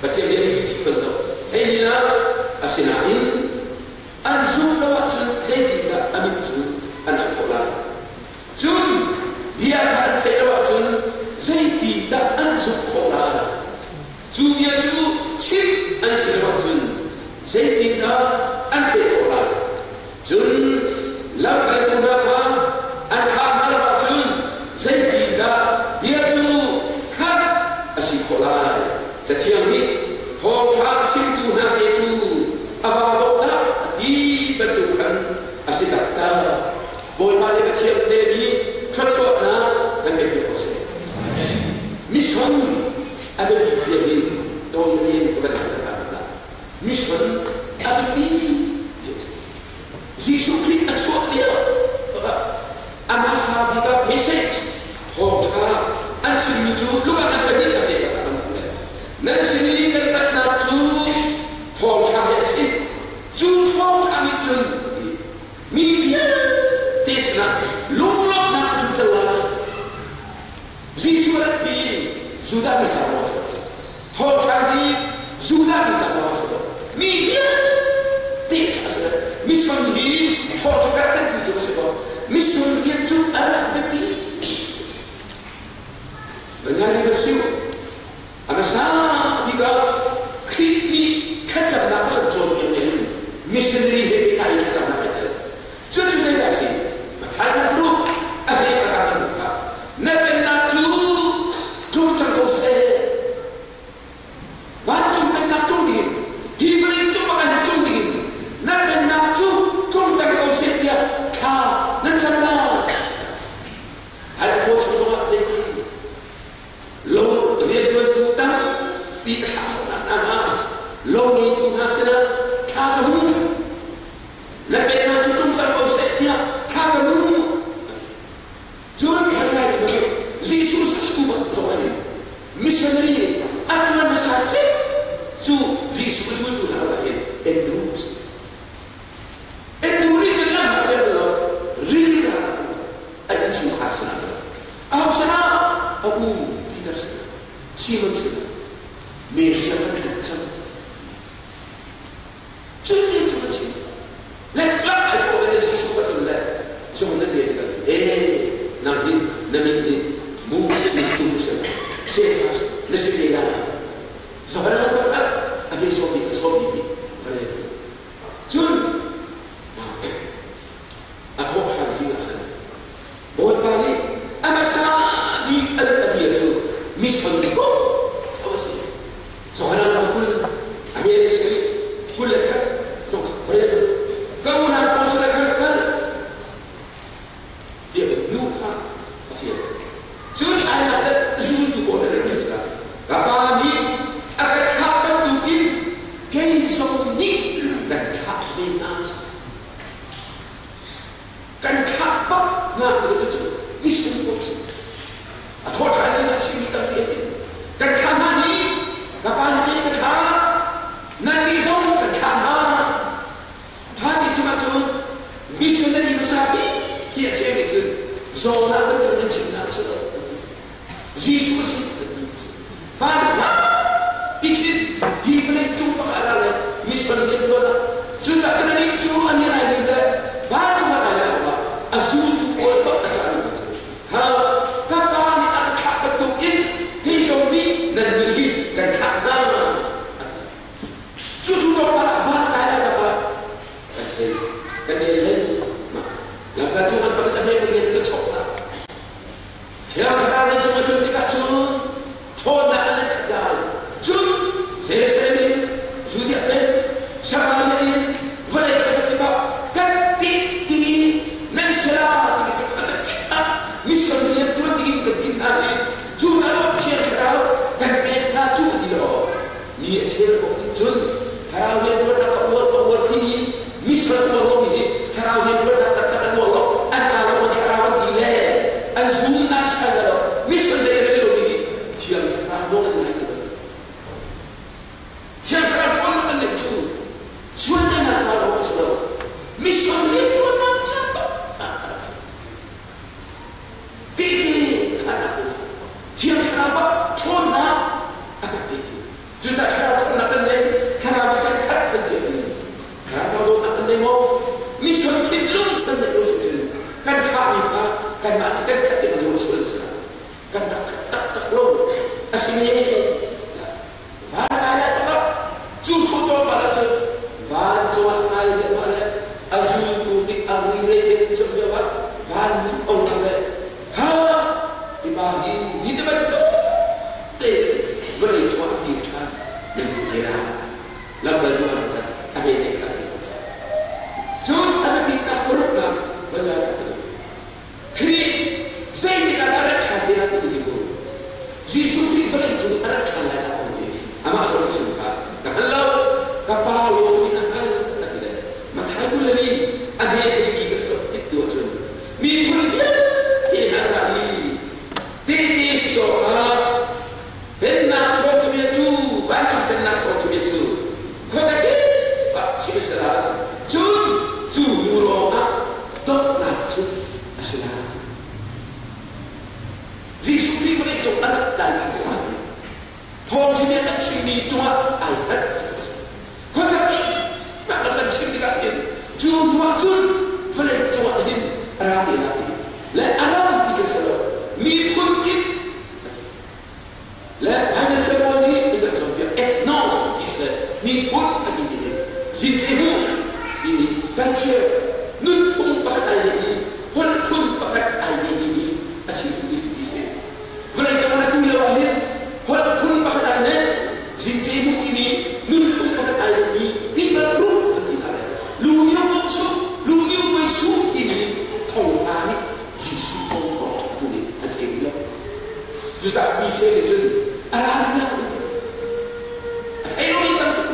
Pathian nih a min si bal lo. Hei ni ah asinain an zumh lo ahcun zeitindah a min cu an auh khawh lai? Cun bia kha an theih lo ahcun zeitindah an zumh khawh lai? Cu bia cu chimh an si lo ahcun zeitindah an theih khawh lai? Cun lamkaltu hna kha an thah hna lo ahcun zeitindah bia cu thanh a si khawh lai? Cathiang nih thawngṭha a chimtu hna ke cu a vaa dawh dah a ti bantuk khan a si taktak. Bawipa nih Pathian pekmi thluachuahnak kan pek piak ko seh. Mission a biapi cia hi tawi tein ka van langhter ta hna. Mission a biapi cia cu Jesuh Khrih a chuah lio a hmasa bik ah message thawngṭha an chimmi cu lung ah an pahnih a hlei tak ah an nan sin i kan ratnak cu thawngṭha he a si. Cu thawngṭha nih cun Mi vialte sinah lunglawmhnak a tlunter lai. Jesuh a rat hi Judah mi ca lawng a si lo. Thawngṭha hi Judah mi ca lawng a si lo. Mi vialte ca a si lo. Mission hi thawngṭha karhtertu cu a si ko. Mission rian cu a rak biapi. Ngai kan si. A hmasa bik ah Khrih nih thlacamnak a kan cawnpiak ning missionary he pehtlai in thlacamnak ai tel. Cucu zeidah a si? Matthai kan ruk a hme pakhat kan ruk kha na pennak cu tlung cang ko seh. Vancung pennak tlung dingin hi vawlei cung bak ah tlung dingin na pennak cu tlung cang ko seh tiah thla nan cam lai. Hai paw chung zongah zeitin Lo rianṭuantu tampi a thlah khawhnak hna hnga lo ngeitu hna sinah thla cam u. Na pennak cu tlung cang ko seh tiah thla cam u. Cun ngai ti Jesuh zultu pakhat zong ah hin missionary a ṭuan hmasa cem cu Jesuh zultu hna lakah hin Andrew a si. Andrew nih cun lam ah rian lo rili ral ah a innchungkhar sinah Aho sinah a u Peter sinah Simon sinah Mary sinah kan biak cang. Cuti cu ka chim. Leklak ai thawh in Jesuh ka ton le zong na bia tikah ee nang hi na min hi mu tu si Cephas na si te lai. Zohana kan pakhat a hme sawm bik a sawm bik vare. Cun a thawh ṭhan zing ah khan Bawipa nih a hmasa bik an a bia cu mission kong tho a si. Zohana ram 20 a hme le si 21 zong kha rian ka unau pawl sinah khan ka kal tiah nu kha a fial. Cun thlainak le zultu pawl nih an fial tikah ka pa nih a ka thlah bantukin kei zong nih kan thlah ve hna. Kan thlah bak hna ti cucu mission ko si. A thawh ṭhan sinah chimmi tampi an in. Kan thlah hna nih ka pa nih kei ka thlah, nannih zong kan thlah hna. Tha ti chim ahcun missionary hmasa bik hi a cheu nih cun zawn ah bantuk nan chim hna a si lo an ti. Jesuh a si an ti. Van lampi khin hi vawlei cung bak ah ra le mission rian ṭuan ah cucaah cun anih cu an rian ai lim le vancung ah ai lai zongah a zultu pawl bak a cahmi hna cu ha ka pa nih a ka thlah bantuk in kei zong nih nannih hi kan thlah hna. Lam ka tu kan pakhat a hme palian ka chok na. Thiang Thlarau nan cung a tlun tikah cun ṭhawnnak an khat lai. Cun Jerusalem in Judea peng, Samaria in vawlei khuazakip ah kan ti ti nan si lai timi cu khuazakip ah mission rian ṭuan dingin kan timh hna i cu hna ruah Thiang Thlarau kan pek hna cu a ti lo. Mi a cheu kong nih cun Thlarau rianṭuannak ka uar ka uar ti i mission uar lomi hi Thlarau rianṭuannak taktak an uar lo, an kaa lo Thlarau an ti le an zum nan sai lo mission zei rel lomi nih Thiang Thlarau nawl an ngai ti lo. Thiang Thlarau ṭhawnnak an neih cu sualternak ca lawng a si lo. Mission rianṭuannak ca tok ah a rak si. Tehte khannak Thiang Thlarau ah ṭhawnnak a kan pek. Cucaah Thlarau ṭhawnnak kan nei, Thlarau nih kan khat kan ti a ti. Thlarau dawtnak kan nei maw? Mission thinlung kan neih lo si cun kan thlahmi kha kanmah nih kan khat tik a lung a sual a si lai. Kan rak khat taktak lo a si men. Van kai lai pakhat cu thu tawn pa cun van cungah kai lio le a zultu nih a ri re in cun lio ah van nih ong le ha hi pa hi hi te bantuk te vawlei cungah a kir ṭhan nan hmu te lai lamkaltu an pakhat a ve ne ka ti cun a biapitnak paruknak van ngai Khrih zeitik ah dah a rat ṭhan te lai timi hi mu Jesuh Khrih vawlei cung a rat ṭhan lai nak kong hi amah zong nih sim kha ka hngal lo ka pa lawng nih a hngal a ti le Matthai 24 a hme thleimi kan zoh tik tu ahcun miphun vialte hna ca i tehte si awkah pennak thawngṭha cu vancung pennak thawngṭha cu khuazakip ah chim a si lai cun cu hnu lawngah donghnak cu a si lai. Jesuh Khrih vawlei cung a rat lai ding kong ah hin thawngṭha bia kan chimmi cungah ai hngat ti a si. Khuazakip ah kan van chim tikah hin cu hnu ah cun vawlei cungah hin a ra te lai le a ram ti kan si lo miphun kip le financial pawl nih an kan cawnpiak ethnos ti si le miphun a ti ti zincehu timi culture nunphung pakhat ai nei i holh phun pakhat ai nei mi a chim mi si ti si vawlei cung ah tu lio ah hin holh phun pakhat ai nei zincehu timi nunphung pakhat ai nei mi people group an ti hna le lu niu kong su lu niu mui su timi thong hna nih Jesuh kong thawng tu nih an thei lo. Cucaah mi se nih cun a ra la a thei lomi tam tuk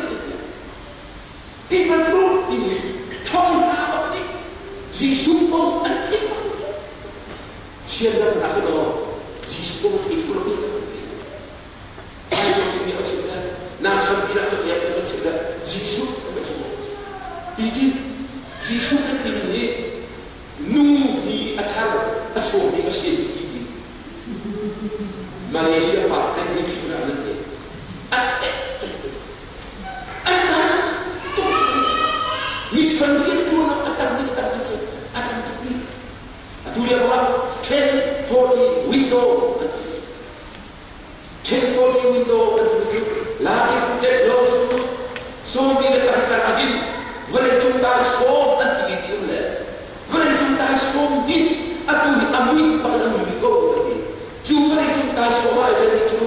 People group timi thong hna bak nih Jesuh kong an theih bak sian lam nak daw Jesuh kong a thei kho lomi tam tuk Ai cong cing nih a chim le nang sampi la khot yak kan chim le Jesuh kan chim Iti Jesuh kan timi hi Nu hi a thar a chuakmi a si ti ti Malaysia pa kan hi ti kuna nan ti a thek an tam tuk mission rian tuanak a tam ni a tam ni cu a tam tuk ni atu lio ah 1040 window an ti 1040 window an ti cu Latin le longitude sawmi le pakhat adin vawlei cung tai sawm an ti ti um le vawlei cung tai sawm nih atu hi a muih bak in a mui ko an ti cu vawlei cung tai sawm ai ve cu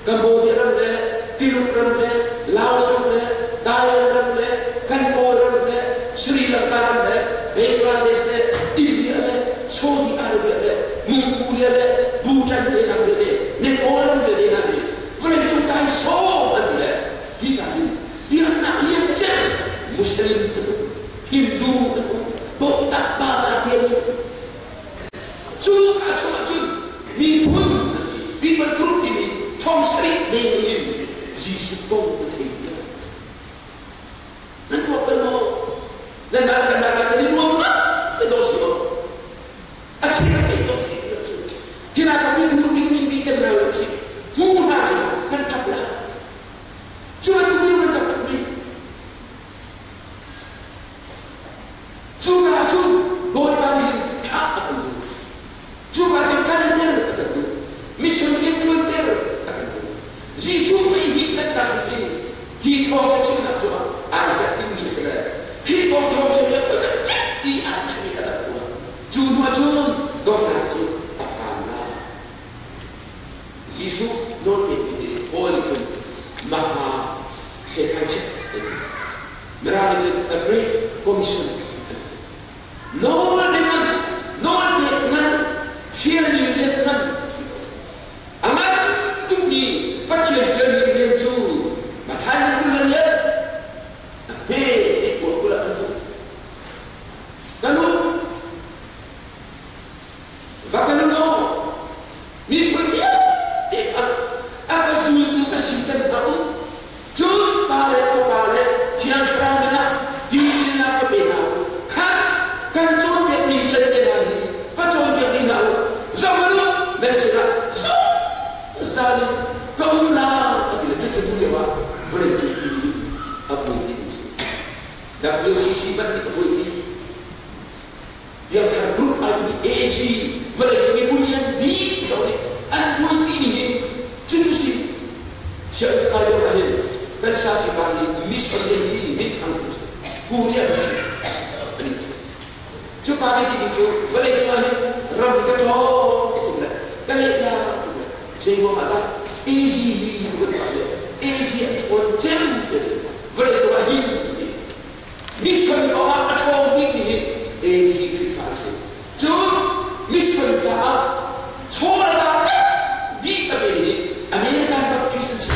Cambodia ram le Tuluk ram le Laos ram le Thailand ram le kan Kawl ram le Sri Lanka ram le Bangladesh le India le Saudi Arabia le Mongolia le Bhutan te hna vialte Nepal ram vialte hna hi vawleicung tai sawm an ti le hi ka hin biaknak lian cem Muslim an um Hindu an um Boktak pa ta tiang in cu ka chungah cun miphun an ti people group timi thong sarih deng in Jesuh kong an thei nan tuak bal maw nan mah kan mah kan i ruang ma na do si a si a thei to thei lo cu kina ka mi du ding mi bi kan lo si hmu hna si kan tap la cu tu mi kan tap tuk rih cu ka cun bawipa nih tha a kan duh cu ka cun kalter a kan duh mission in tuanter a kan duh Jesuh mei hi kan tak hi hi thawng ca chimnak cu ai rat dingmi a si le khi kong thawng chim le khuazak i an chim i a rak uar cu. Va kal u law miphun vialte kha a ka zultu ka siter hna u. Cun Pa le Fapa le Thiang Thlarau min ah tipilnak ka pe hna u. Khat kan cawnpiakmi vialte hna hi ka cawnpiak dih hna u. Zoh u, nan sinah zungzal in ka um lai a ti le cucu tu lio ah vawleicung inn nih a buaipi mi a si. WCC hmanh nih a buaipi. Biakthar group ai timi AC vawleicung i bulian bik zong nih an buaipi mi hi cucu si. Sianginn kai lio ahhin kan saci pa hi mission hi minthang tu si. Korea tu si. Ani si. Cu pa nih timi cu vawleicung ahhin ram hi ka ṭawng tuk le ka leh la tuk le zeiruang ah dah AZ hi kan tuah le AZ an ṭhawn cem te cu vawleicung ah hin ti. Mission kongah a ṭhawng bikmi hi AG Khrihfa an si. Cun mission caah chawlak bik a pemi hi American Baptist an si.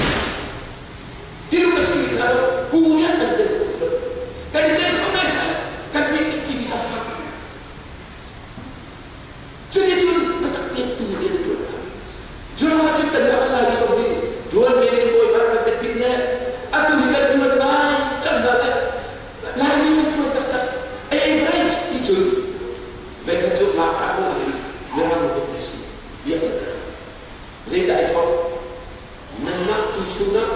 Tiluk a chimmi hna lo, Korea kan tel kho lo. Kan i tel kho nai sai, kan nih kan timi ca fak. Cuticun biatak tein tu rian a ṭuan hna. Cu cun kan mah kan Laimi zong hi ṭuan ve ding Bawipa kan kan timh le atu hi kan ṭuan ngai cang hna le Laimi kan ṭuan taktak a average ti cun veikhat cu ngakṭah kong ah hin Mirang tuk na si biak zeidah ai thawk nanmah tu chungah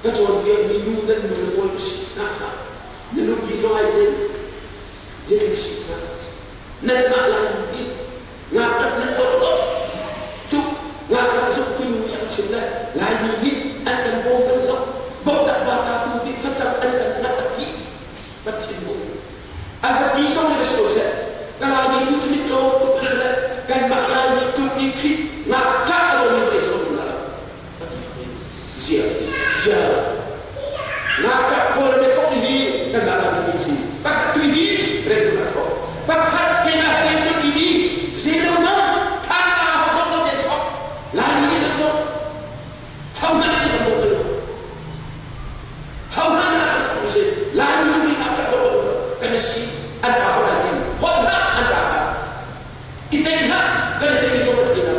ka cawnpiakmi nu nan nu le pawl ka si hna kha na nupi zong ai tel zeitin si hna nanmah Laimi ngakṭap nan dawh dawh tuk ngakṭap zong tunu nih a chim le Laimi nih an kan bawm bal lo bawmhnak vata tu nih facang an kan ngah a ti Pathian bawm a va ti zong in a si ko seh ka Laimi tu cu mit tlawm tuk an si le kanmah Laimi tu i Khrih ngakṭah a dawmi vawlei cung um lo a ti fak in zia zia ngakṭah kawlram i thawk hi kanmah Laimi min si pakhat tui hi rengun a thawk pakhat keimah he rian ṭuan ṭi zero man than ta hong hong te thawk Laimi nih kan thawk ho hmanh nih kan bawm bal lo ho hmanh nih kan thawk mi si Laimi tu nih ngakṭah dawh lo kan i si an pa ko lai tin hot hlah an pa kha i tei hlah kan i ceih zong ka thei lo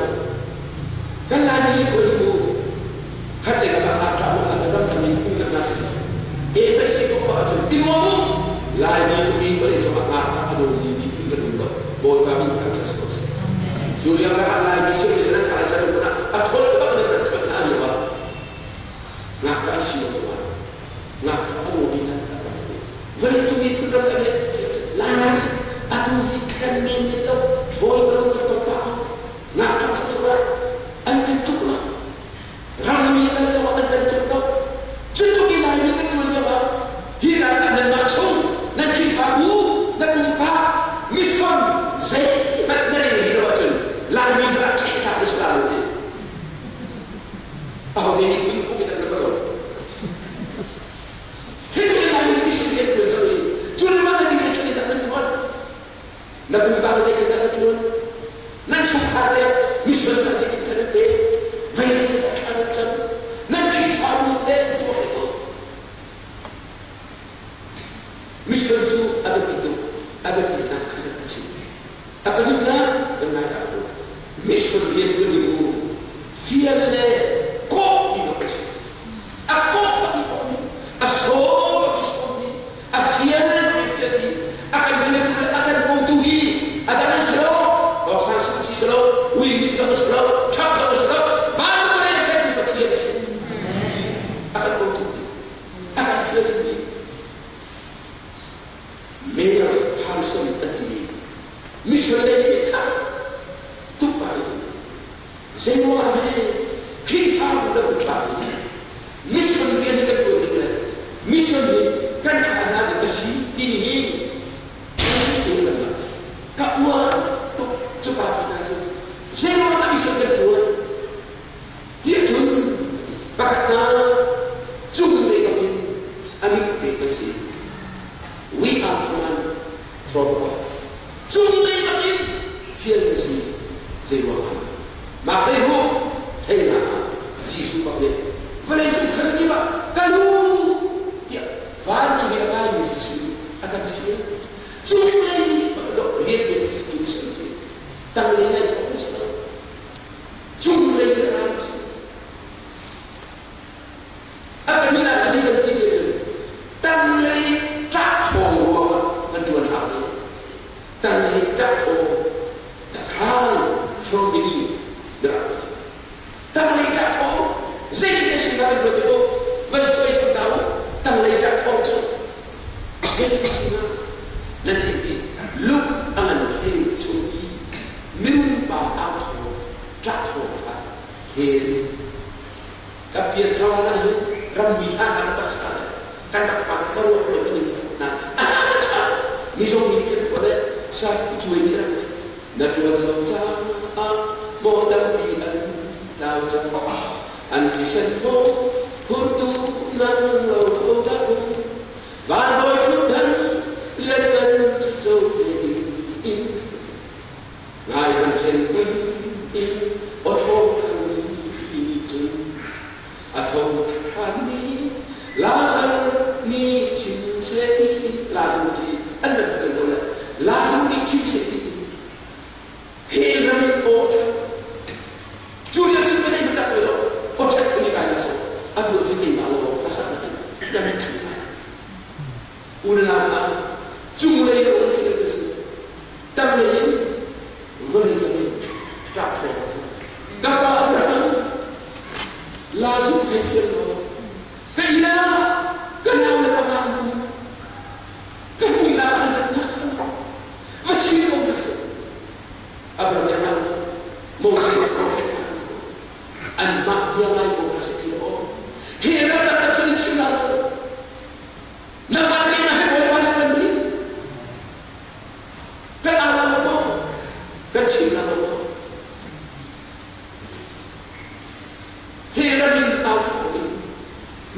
kan Laimi hi khuai mu khat te ka aa ṭa mu na ram kan min ku kan na si e fei se ko pa cun i nuam mu Laimi tu mi khuai chung ah aa a do mi mi thun kan um lo Bawipa min thang ṭha si ko seh Julia ka Laimi sim ni sanan fa chan ko na a thol bak nan kan ṭhuat na liu ah ngak ka si lo ko ngak a do mi nan kan vawlei cung i phun ram le Laimi atu hi kan men men lo Bawipa lo kan tong pah ko ngak ṭap sawsawh ah an kan tuk lo rammi kan zong an kan tuk lo cutuk i Laimi kan ṭuan lio ah hi kan ah nanmah chung nan Khrihfabu na pumpak mission zeihmanh na rel rih lo ahcun Laimi kan ah ṭheh tlak na si la lo ti ahote nih thun phung in an kan lo Hi tluk in Laimi mission rian ṭuan cang i cu le mah nan zeitluk in dah nan ṭuan? Na pumpak zeitluk dah na ṭuan? Nan chungkhar le mission ca zeitluk dah nan pek? Vei zeitluk dah thla nan cam? Nan Khrihfabu le tuak le ko. Mission cu a biapi tuk, a biapitnak kha zat a chim. A pahnihnak kan ngai ta ko. Mission rian ṭuan i mu fial le kawh ti bak a si. A kawh bak i kawh ni, a sawm bak i sawm ni, a fial bak i fial ni, a kan fialtu le a kan kotu hi a dang an si lo, Dawsai Suci si lo, Ui zong si lo, Ṭhap zong si lo, van le sertu Pathian a si. A kan kotu hi, a kan fialtu hi Mayor Harrison a timi mission lei nih tha tuk pai zeiruang ah he Khrihfabu le pumpak nih mission rian hi kan ṭuan ding le mission hi kan thlah hna ding a si timi hi tein kan rak ka uar tuk cuka hna cu zeiruang ah mission kan ṭuan tiah cun pakhatnak cung lei bangin a mit pek kan si. We are commanded from above. Cung lei bangin fial kan si. Zeiruangah? Mah hlei hu hleinak ah Jesuh bak nih vawlei cung khuazakip ah kal u tiah vancung i a kaimi Jesuh nih a kan fial. Cung lei rian pek cu mission. Tanglei ngai thawng si lo. Cunglei in ral si. A pahnihnak a zei kan ti te cun tanglei ṭah thawng ruangah kan ṭuan hau ve. Tanglei ṭah thawng, the cry from beneath the earth. Tanglei ṭah thawng zeitin a si dah kan ruat u van suai sam hna u. Tanglei ṭah thawng cu zeitin a si hnga? Na theih i lung a ngan hlei chung i minung pa au thawng ṭah thawng kha hel in ka pian thawng ah hin rammi hla hna rak sa le kan rak fa ka ruak lo kan in na a ṭha mizo mi kan ṭhuan le sa cuai ni rak na ṭuan lo caah maw tampi an tlau cang an thisen maw phurtu nang lo dah um van bawi ṭhutdan lianngan cu co ve ding in ngai kan khen kun in aw thawng thang ni cun a tho than ni Lazar nih chim seh ti Lazar ti an van ti lo le Lazar nih chim seh ti hell ram in aw ṭhat cu lio cun ka zeihmanh rak lo aw ṭhat khu ni kai la so atu cun keimah law ka sak na na mit thli lai unau hna cunglei ka um feel ka si tanglei in vawlei kam in ṭah thawng ka pa Abraham Lazarus hei fial law ka inn ah ka nau le panga an um ka hmunnak an ratnak kha va chim ko hna seh Abraham nih a lo Moses le profet hna anmah bia ngai ko hna seh ti aw hi ram taktak cu in chim la lo nangmah le keimah he Bawipa nih kan rin kan au la lo maw kan chim la lo maw hi ram in au thawng in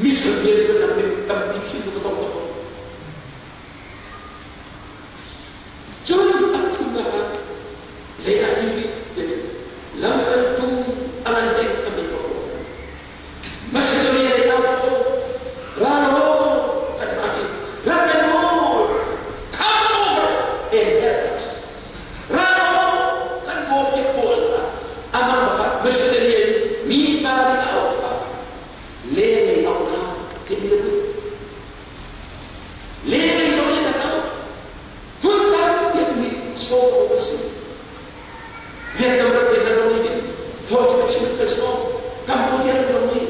mission rianṭuannak nih tampi thil cu ka tong ko. Cun a thumnak ah zeidah ti rih ti cu lamkaltu a ngan hlei a mi ko. Macedonia lei au thaw ra law kanmah hi ra kan nawl come over and help us ra law kan bawm tiah Paul kha amah kha Macedonia in mi pa nih a auh kha lenglei auhnak timi na put lenglei zong nih kan auh hmun tampi atu hi sawm awk an si Vietnam ram te hna zong nih hin thawng cu chim kan sawm Cambodia ram zong nih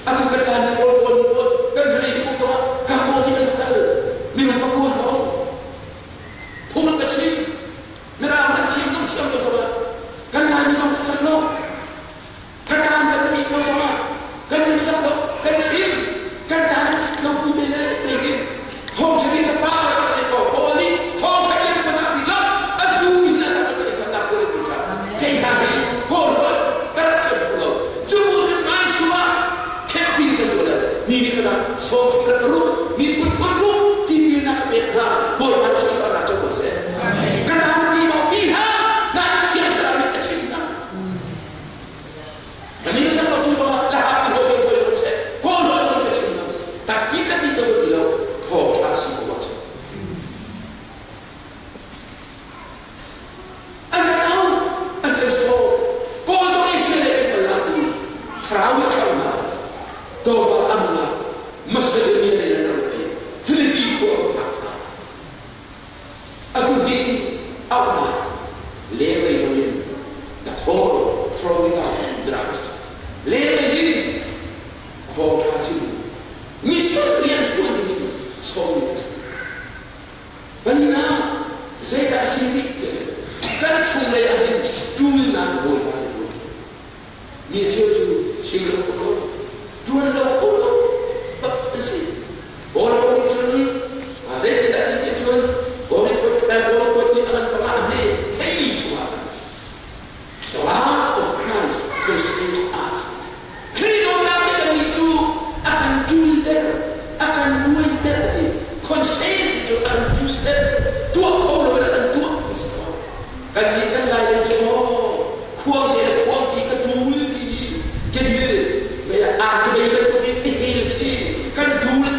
atu kan lan mi pawl kawl mi pawl kan vawlei nih um zongah Cambodia an kal minung pakua hrawng phung an ka chim Mirang an thiam zong thiam lo zongah kan Laimi zong kan sak lo kan taan kan pi ko zongah kan min zong lo kan chim kan taan lo pu te le te hin thawng ṭha ca pa te ko Paul nih thawng ṭha ca pa zapi lo a zu in a cak a thiam nak ko le ti ca kei hna hi Paul hol ka rak thiam thu lo cu bu cun ngai sua khekpi kan tuah le ni ni kana sawm thum le paruk mi phun phun ruk tipil na ka pek hna Bawipa nih ka ra cho ko seh ka taan pi mo pi hna na thiam thlarau nih a chim hna Kami sang tu zong la hap ko ko ko ko se ko lo zong ka chim na tapi tapi ko ti lo tho tha si ko wa an kan au an kan so Paul zong ai se le kan la tu thlarau le thlarau na do ba amna Macedonia le na ro Philippi khua ka phak Atu hi auhnak lenglei zong in the call from without mirang lenglei in call ṭha si mission rian ṭuan ding in sawm a si. Palina zeidah a si rih ti a si. Kan chunglei ah hin ṭulnak Bawipa nih ṭuan. Mi a cheu cu chim lo kho lo, ṭuan lo kho lo bak an si. Kawlram nih cun zeitindah ti ti cun Kawlkawt nih a ngan panga a hme thleimi chungah the love of Christ constrained us. Khrih dawtnak nih kannih cu a kan ṭulter, a kan luaiter a ti. Constraint ti cu a kan ṭulter, tuah kho lo in a kan tuah ti si ko. Kan nih kan Laimi cu aw khuang le na khuangpi ka ṭul ti i ka dil ve ah ka bei bantuk in i hel khi kan ṭul.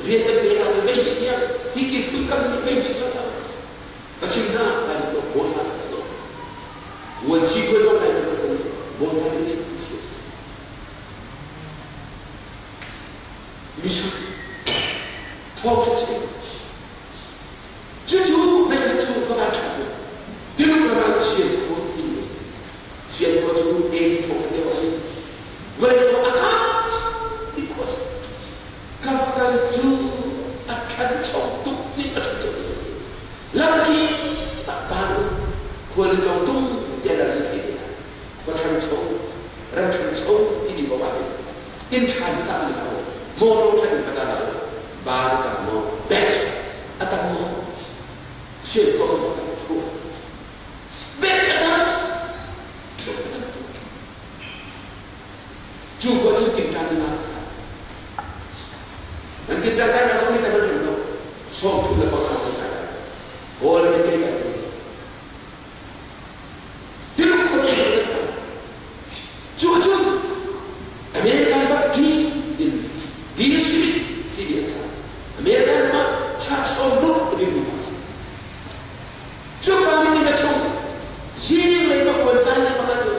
Rian kan pe ah vei ti thiam ti ki thut kam ni vei ti thiam tham ka chim hna ai ko bawi pa ta so nguan chi thuai zong ai ko bawi pa ni si misa thawng cha chi cucu vei khat cu ka van tha tu tiluk ram ah sian kho tin sian kho cu eni thawk khat deuh ah vawlei zong a ka ti khua si ka va kal cu a ṭhancho tuk nih a ṭhancho tuk lamki pa lu khual in tlawng tung tiah lam in thei te khua ṭhancho ram ṭhancho timi ko ah hin inn ṭha ni tak ni lo motor ṭha ni pata lo ba ni tam maw bek a tam maw sian ko ma tam thua bek a tam tuk a tam tuk Cu khua cu timṭan ding ah an timṭan kai nak zong hi tam an rem lo 35 an kai lai Kawl an kai lai Tiluk khuate zong an kai cu cun American Baptist in Bill Smith timi an cah American ram ah Church of Luke a dirmi pa si cu pa nih ni ka chung zing lei pakwan zan lei pakhat tu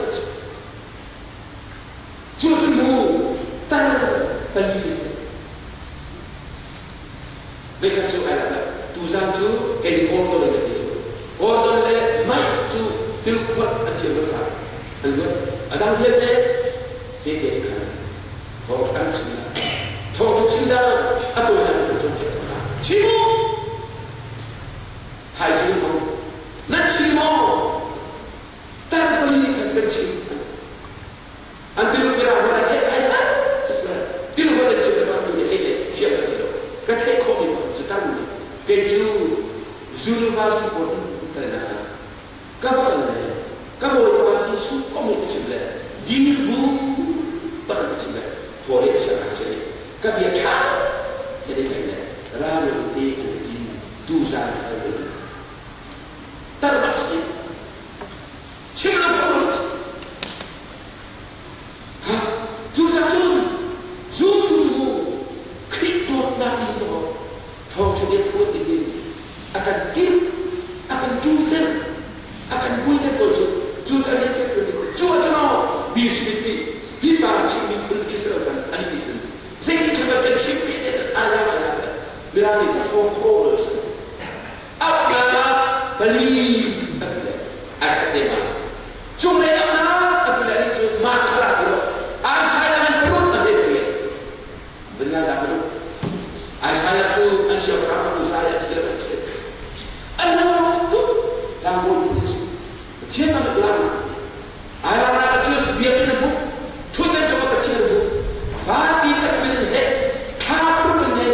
Cu cu nu tar pali le thum. Veikhat cu ai lak tuzan cu kei nih Gordon ka ti cu. Gordon le Mike cu tilkhuat an thiam lo caah an luat. A dang vialte tete khan thawng an chim la. Thawng cu chim dah a tawinak in kan cawnpiak tawn hna. Chim u! Thaizing hmang nan chim maw? Tar pali nih khan kan chim. An tiluk mirang hmanh a theih ai an tuk le tiluk an chim le pakhat tu nih hei le thiam ka thei lo. Ka theih khawhmi pakhat cu tar nih kei cu university board in kal nak ah ka va kal le ka bawipa Jesuh kong hi ka chim le dir bu pakhat ka chim le hawi a siangah che ka bia ṭha te ding le ra lo te an ka ti tu zan ka kal ve tar bak si chim lo kho lo ha cucaah cun zumtu cu Khrih dawtnak in maw thawngṭha bia phuan ti hi a kan timh a kan ṭulter a kan buaiter tawn cu cucaah rian kan ṭuan cu ah cun aw Bill Smith nih hi pa chimmi phun khi si lo kan ani nih cun zeitin ṭha kan chim ve te cun ai la ai la mirang nih the four corners Auhnak pali a ti le ai khat te ma. Cunglei auhnak a ti le nih cun ma khala ti lo. Isaiah an paruk an ret ve. Benya dah paruk. Isaiah cu an siangpahrang a Uzziah a thil an chit. An lawm tuk tlangbawi phun a si. Pathian an lak. Ai laknak ah cun biakinn a hmuh. Ṭhutdan cungah Pathian a hmuh. Vanpi nih a min an heh. Thla paruk an ngei.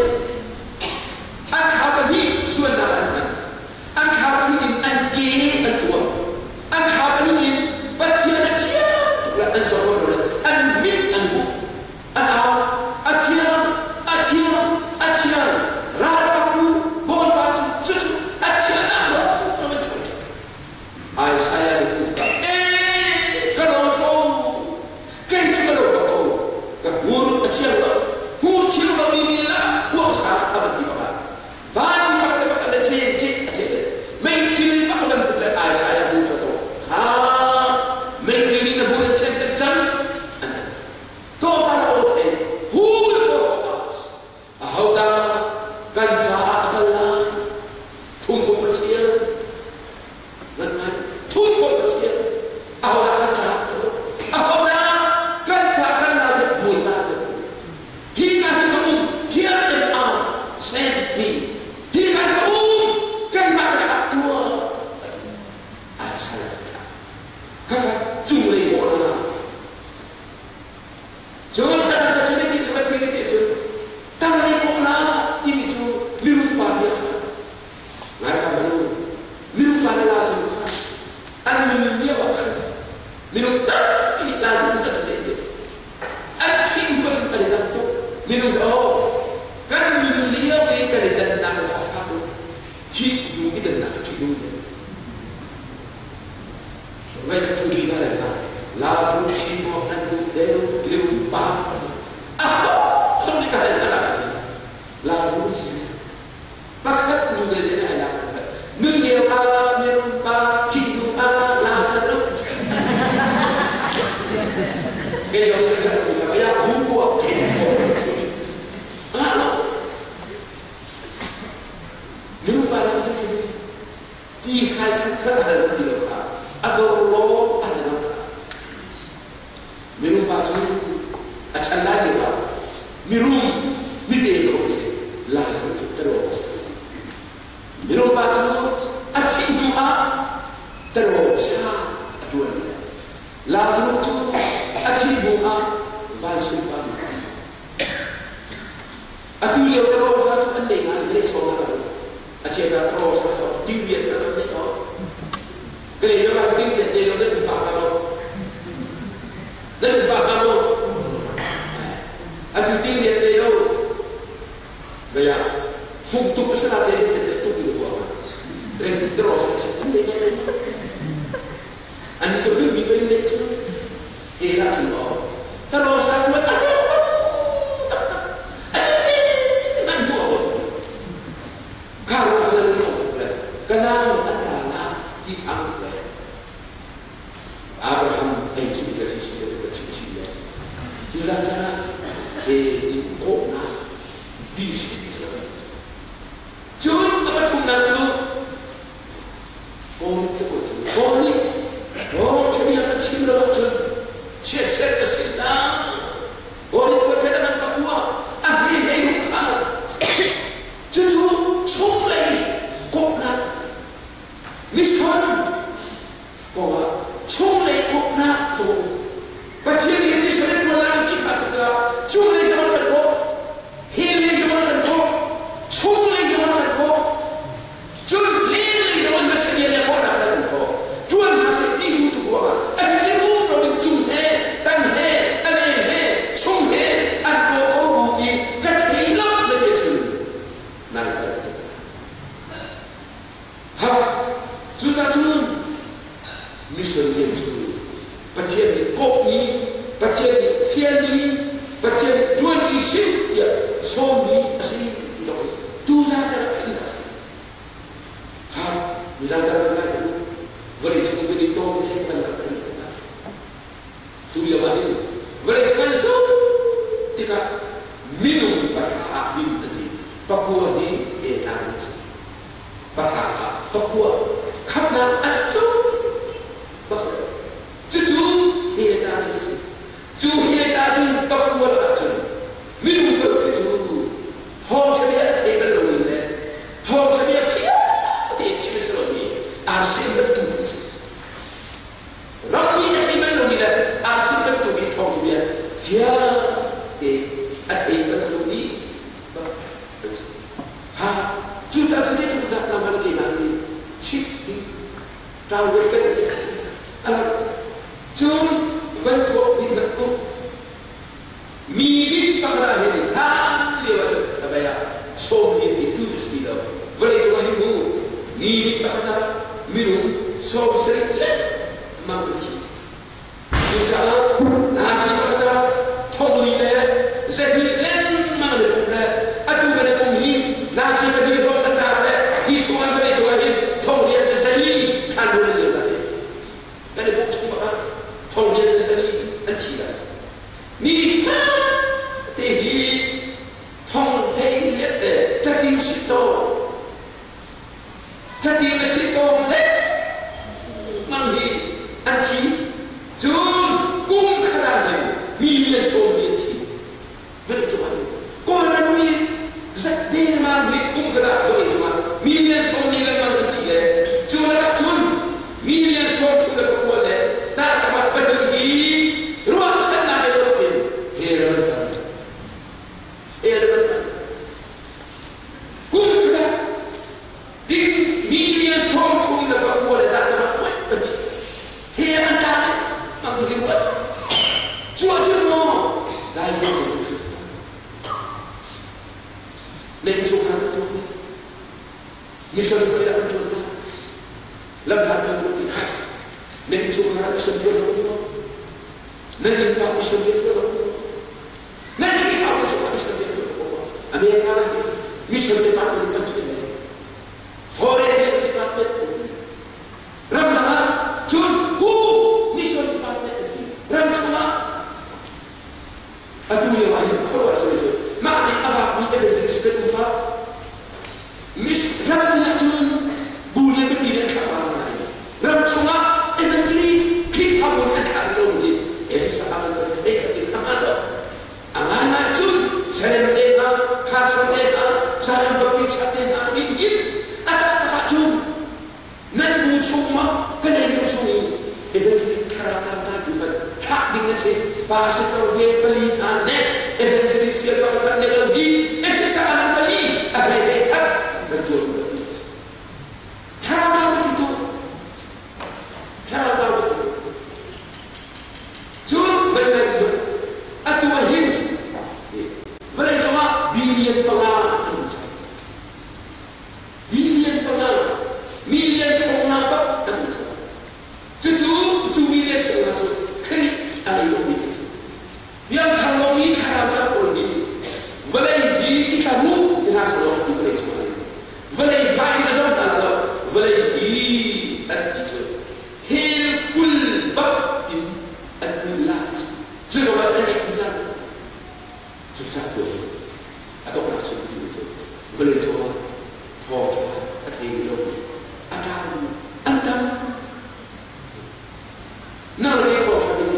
An thla pahnih sualnak an hman. An thla pahnih in an ke an tuam. An thla pahnih in Pathian a thiang tuk le an zoh lo le an mit an huh. An au. A thiang, a thiang, a thiang. Ralkapbu Bawipa cu cucu a thiang ah lawng an thawng. Isaiah nih hmuh tikah hmanh a hal ti lo kha a dor law a hal kha. Mirum pa cu a chan lai lio ah mirum mipe kho si Lazarus cu taraw a si. Mirum pa cu a thih hnu ah taraw sa a ṭuan le Lazarus cu a thih hnu ah vansunpa Atu lio taraw sa cu an nei ngai le sawm na a chia ta taraw sa kha ding lian kha an nei o ka le yo ding lian te lo nan pa ka lo nan pa ka lo atu ding lian te lo baya fung tuk a sana te te tuk ni ko reng taraw sa chi an nei ngai an ni chu mi pa in le chu he la chu o taraw sa chu a tak tak man bu a kha ro kha lu lo le kanang an la la ti thang le Abraham ei chu ka si si ka chi chi le tu la cha e in ko na bi si ti la cun ka pathum na chu Paul cu ko cu Paul nih Paul thabia ka chim lo cun chiatset ka si la Paul nih ka kan pakua a hni hei ru kha cucu chunglei kawpnak mission kongah chunglei kawpnak cu Pathian nih mission in ṭuan lai ti kha tuk caah chunglei zong kan kawh hillei zong kan kawh chunglei zong kan kawh cun lenglei zong in Macedonia le kawhnak kan kawh ṭuan hna seh ti duh tuk ruangah an i tin um lo in cung he tan he a leng he chung he an kawh ko bu i ka thei lo na ti cun nai palh tuk ha cucah cun mission rian cu Pathian nih kawhmi Pathian nih fialmi Pathian nih ṭuanṭi sim tiah sawmmi a si ti zong hi tuzan can ah theih a si kha nizan can kan ngai kan vawlei chung tu nih tawm te kan lak kan tu lio ah hin vawlei chung an so tikah minung pahra ah hin an ti pakua hi e tla an si pahra ah pakua khamnak an cu bak cucu he ta an si cu he ta ding pakua ah cun minung kan khi cu thawngṭha bia a thei bal lomi le thawngṭha bia fiang tein chim a si lomi arsi bantuk an si. Rammi a thei bal lomi le arsi bantuk in thawngṭha bia fiang tein a thei bal lomi an si. Ha, cucaah cu zeitluk dah nangmah le keimah nih chim ding ṭau kan a lang. Cun van tuak hnik hmanh u. Mi nih pakhat ah hin hlan lio ah cun a bei ah sawm hi ti tu tu si lo vawlei cung ah hin mu mi nih pakhat ah minung 70 le mang an thi cucaah nasi pakhat ah thong li le zahnih lengmang an i pum le atu kan i pum hi nasi pahnih hrawng kan tar le hi chung ah vawlei cung ah hin thong riat le zali thlan rul an liam lai kan i pum chung bak ah thong riat le zali an thi lai Nifa te hi thong hlei liat le tlatin si to tlatin a si to le mang hi an thi cun kum khat ah hin mi lian sawm mi an thi vawlei cungah Kawlram mi zat dengmang hi kum khat ah vawlei cungah mi lian sawm mi lengmang an thi le cu lakah cun mi lian sawm thum le pakua le tahkamah pahnih hi ruahchannak he lo khin he ram an kan he ram an kan kum khat ding mi lian sawm thum le pakua le tahkamah pahnih he an ta mang tu ki buat cu ahcun maw lai zong zong cu leng chungkhar kan tuak ni mission ko ila kan tuan la lam hlat kan tuan ni leng chungkhar mission tuan lo maw nan inn pa mission tuan lo maw nan Khrihfabu chungah mission tuan lo maw America mission department pahnih ne foreign mission department ramdang ah cun hu mission department an ti ram chungah atu lio ah hin khuaruah sui cu mah nih a vakmi evangelist kan um pa mis ram ni ah cun bu lian pipi nih an thlah pa lai. pastor te hna, Zion Baptist Church te hna nih hin a taktak ahcun nan bu chung ma ka nei lo chung in evangelist thlarau tam ta tu man thlah ding an si. Pastor ve pali hna ne evangelist vial pakhat man nek lo hi Efesa man pali a hlei hlei khat kan tuan lo ti. Thlarau tam tu thlarau tam tu Cun vawlei atu ah hin vawlei cungah billion panga an um cang. Billion panga, million thong nga bak an um cang. Cucu cu million thong nga cu Khrih a ngei lomi an si. Piangthar lomi thlarau thar pawl nih vawlei hi i tla ru ti hna selaw ti vawlei cungah hin vawlei hmai in a zoh hna lo vawlei hi an ti cu hell kul bak in an kul la cu zong ah an kul la cucaah tu hi a donghnak chim tu cu vawlei cungah thawngṭha a thei rih lomi a tlaumi an tam nang le thawngṭha mi cu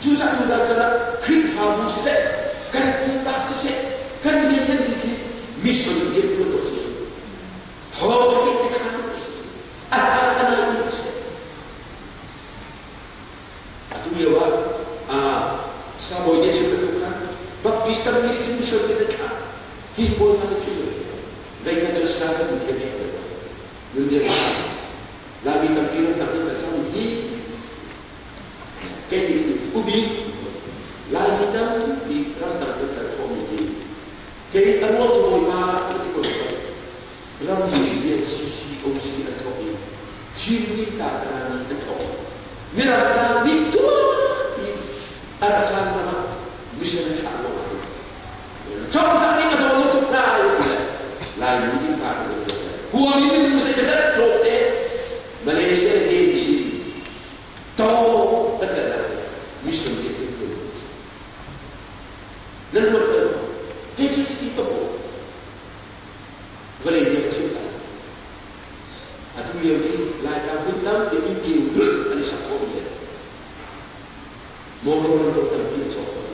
cucaah cucaah cun Khrihfabu siseh kan pumpak siseh kan rian kan ti khi mission rian ṭuan awk si thawngṭha bik ti kha a hlan a nai mi a si. Atu lio ah Sabawi nih a chim bantuk khan Baptist tampi nih cun mission in an thlah. Hi pawl hna nih thil vei kha cu sa cu an thiam deuh. Nunlian Laimi tampi ramdang in kan cang hi kei nih ubi Laimi tampi ramdang kan kal khawhmi hi kei a ruang cu Bawipa ka ti ko rammi lian CCOC an thawk i Chinmi Tatara nih an thawk i Mirang tlang nih tuahpi Arakan ram ah mission an thlah lo ahhin cozah nih a daw lo tuk hna Laimi nih ka kan huami minung zei zat tlawmte Malaysia le Delhi to kan kalnak mission nih an tuan nan ruat bal kei cu ti ka bawh vawlei nih a chim lai. Atu lio hi Laitlang hmun tampi inn ṭing lulh an i sak khawhmi le motor an dawh tampi an cawk khawh.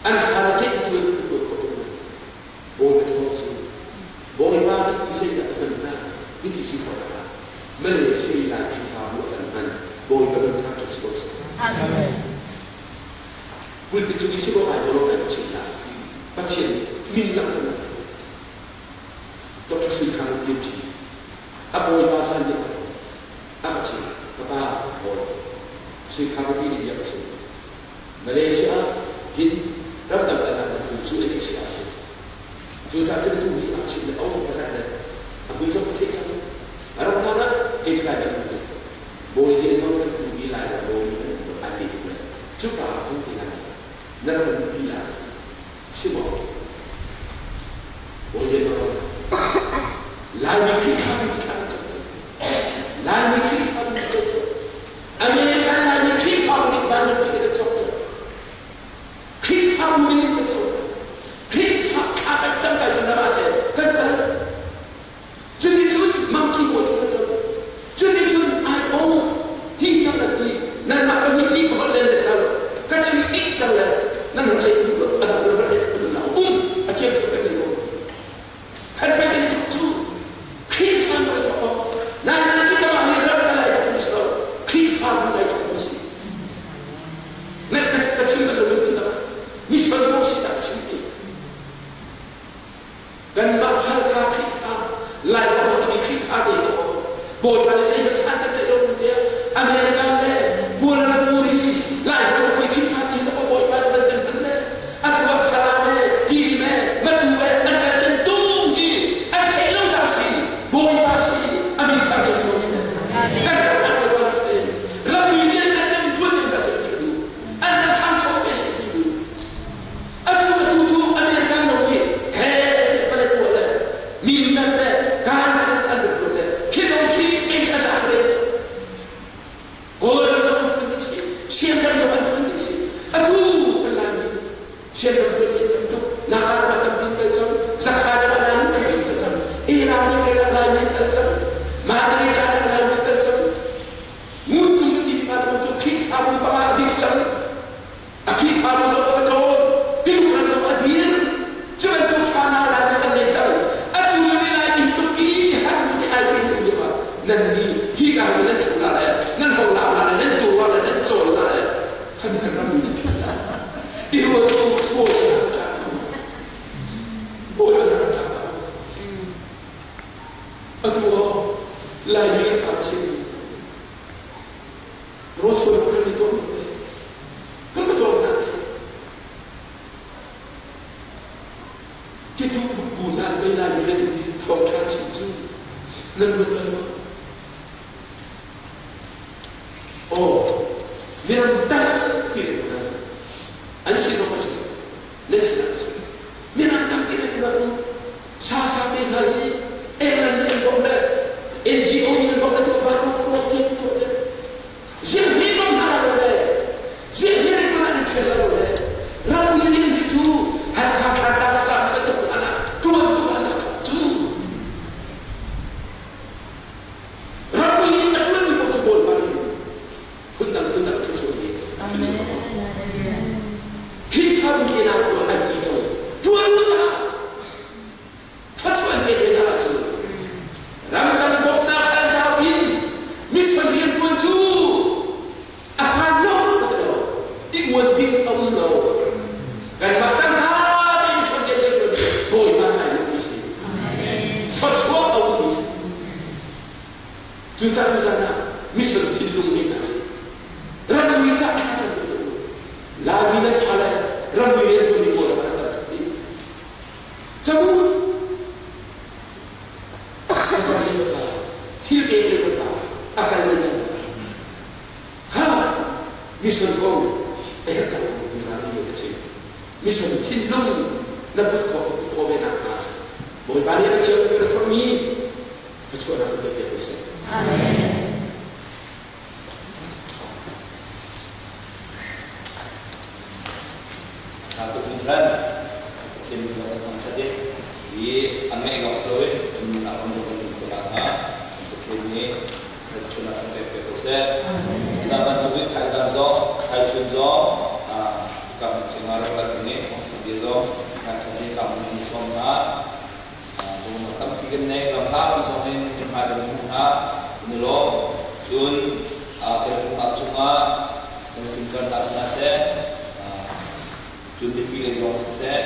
An fale ke i tuan an tuan khawh tuk lai. Bawipa thawng cu Bawipa nih mi zeidah a hman hna hi ti si khawh ah Malaysia i Lai Khrihfabu a kan hman Bawipa min thangṭhat si ko seh. Amen. Pulpit cung i chim awk ai dawh lo ngai ka chim hna. Pathian min langhternak Dr. Sui Khang PhD a bawipa zan nih a ka chim ka pa hawi Sui Khang pi nih bia ka chim Malaysia ah hin ramdang kalnak na phun cu an si ah hin cucaah cun tu hi a chim le a um pakhat le a hmun zong ka theih cang a ram hlan ah kei cu lai bal tu bawi lian nawn kan tu i lai ram bawi kan ai pe tuk le cuka ah hung ti lai na ram pi lai Si maw? Bawi maw? Laimi Khrihfabu nih thla an cam. Laimi Khrihfabu nih kan cam. American Laimi Khrihfabu nih vanlawng kan cam. Khrihfabu nih kan cam. Khrihfa thla kan cam kai cu nama te kan kal. Cuticun mangki bawi kan cam. Cuticun ai ong ti tiang kan ti. Nanmah pahnih nih holh len le hna ka chim dih cang le nan holh leh duh lo a dang holh leh duh lo um a thiam chung kan nei ko khan pe kan thok cu Khrihfa nu ai thok ko nai nan si ka hi ram ka lai thok mi si lo Khrihfa nu lai thok mi si ne ka ka chim bal lo min na mi sual ko si ta chim ti Kanmah Halkha Khrihfa, Lai mi Khrihfa te ko Bawipa nih zeihmanh san kan tlaih lo bu te America le Kuala Lumpur i Lai mi Khrihfa te ko Bawipa nih van kan hman le a tuah Falam e Tilim e Matu e an kan kan tung hi an theih lo ca si Bawipa si a min thar cu si kan ram ah Bawipa nih thei rammi nih an kan kan tuan ding ka si ti ka duh an kan ṭhangcho ve si ti duh Atu atu cu American lo nih he pale tuah le mi nan le kan an rak tuah le khi zong khi kei cu a za Bawi na rak tlak Atu ah Laimi kan fa si. Rawlchuan kan i tuah te. Kan ka tuah na. Kitu bu nan mei Laimi le tu thawng ṭha chim cu nan ruat bal maw? Aw, miram dang ti le na an si zong a si nan si a si miram dang ti le na um sa sa te hna hi England nih an bawmh le NGO nih an bawmh le tuah van ko ti tuah te ziang hi lawm hna lo le ziang hi rin an ṭhial lo le ram ni ning hi cu Hakha Thantlang Falam an tuk hna tuan tu an rak thok cu Rammi nih a ṭuanmi paoh cu Bawipa nih phundang phundang thluachuah mi Khrihfabu te hna pawl an i zong ṭuan u caah thluachuah an pek ve hna ahcun ramdang bawmhnak hal zau in mission rianṭuan cu a hmaan lo ka ti lo i uan ding a um lo kanmah tangka te mission rianṭuan hi Bawipa nih ai lawmmi si thluachuah a ummi si cucah tuzan ah mission thinlung nih hna si rammi cah thla cam tu Laimi nan fale rammi rianṭuan mi pawl an tam tuk camu thil pek le pa a kal le nan ha mission ko eh ka tu zan ni ka chim mission thinlung na put kho kho ve nak hnga Bawipa nih a thiam ka formi thluachuahnak kan pek ko seh. Amen. Tha tuk hringhran. Pathian min zong kan thangṭhat i hi an ngaih lawng si loin kan nunnak ram zong kan nun khawh nakhnga Pathian nih thluachuahnak kan pek ve ko seh. Caan bantukin thaizan zong, thlaichun zong ka hmun thing ah rak rat ding i bia zong ngaithan i ka hmun ni sawm hna. Lungnak tampi kan nei, ram hlapi zong in kan hmai kan hmuh hna. Kan i lawm. Cun kan pumah cungah kan singkar hna sina seh, cun mipi lei zong siseh,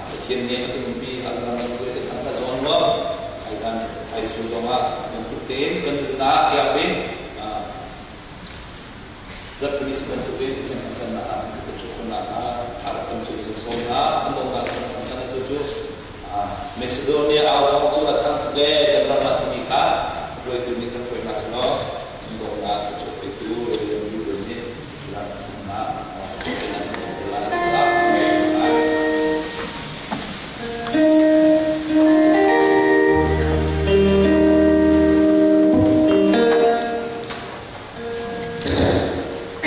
Pathian nih a kan umpi, a kan ram kan thang hna zong an nuam. Thaizan thaizun zongah bantuk tein kan nunnak iap in Zarhpini si bantukin Pathian thangthatnak ah kan kan chuahnak ah thar kan cu kan sawm hna kan dawtnak kan thang cang tu cu Macedonia au thawng cu a thang tuk e kan ram ah timi kha hruaitu nih kan hruai hna selaw kan dawtnak ka chuah petu Reverend Ruben nih zan thumnak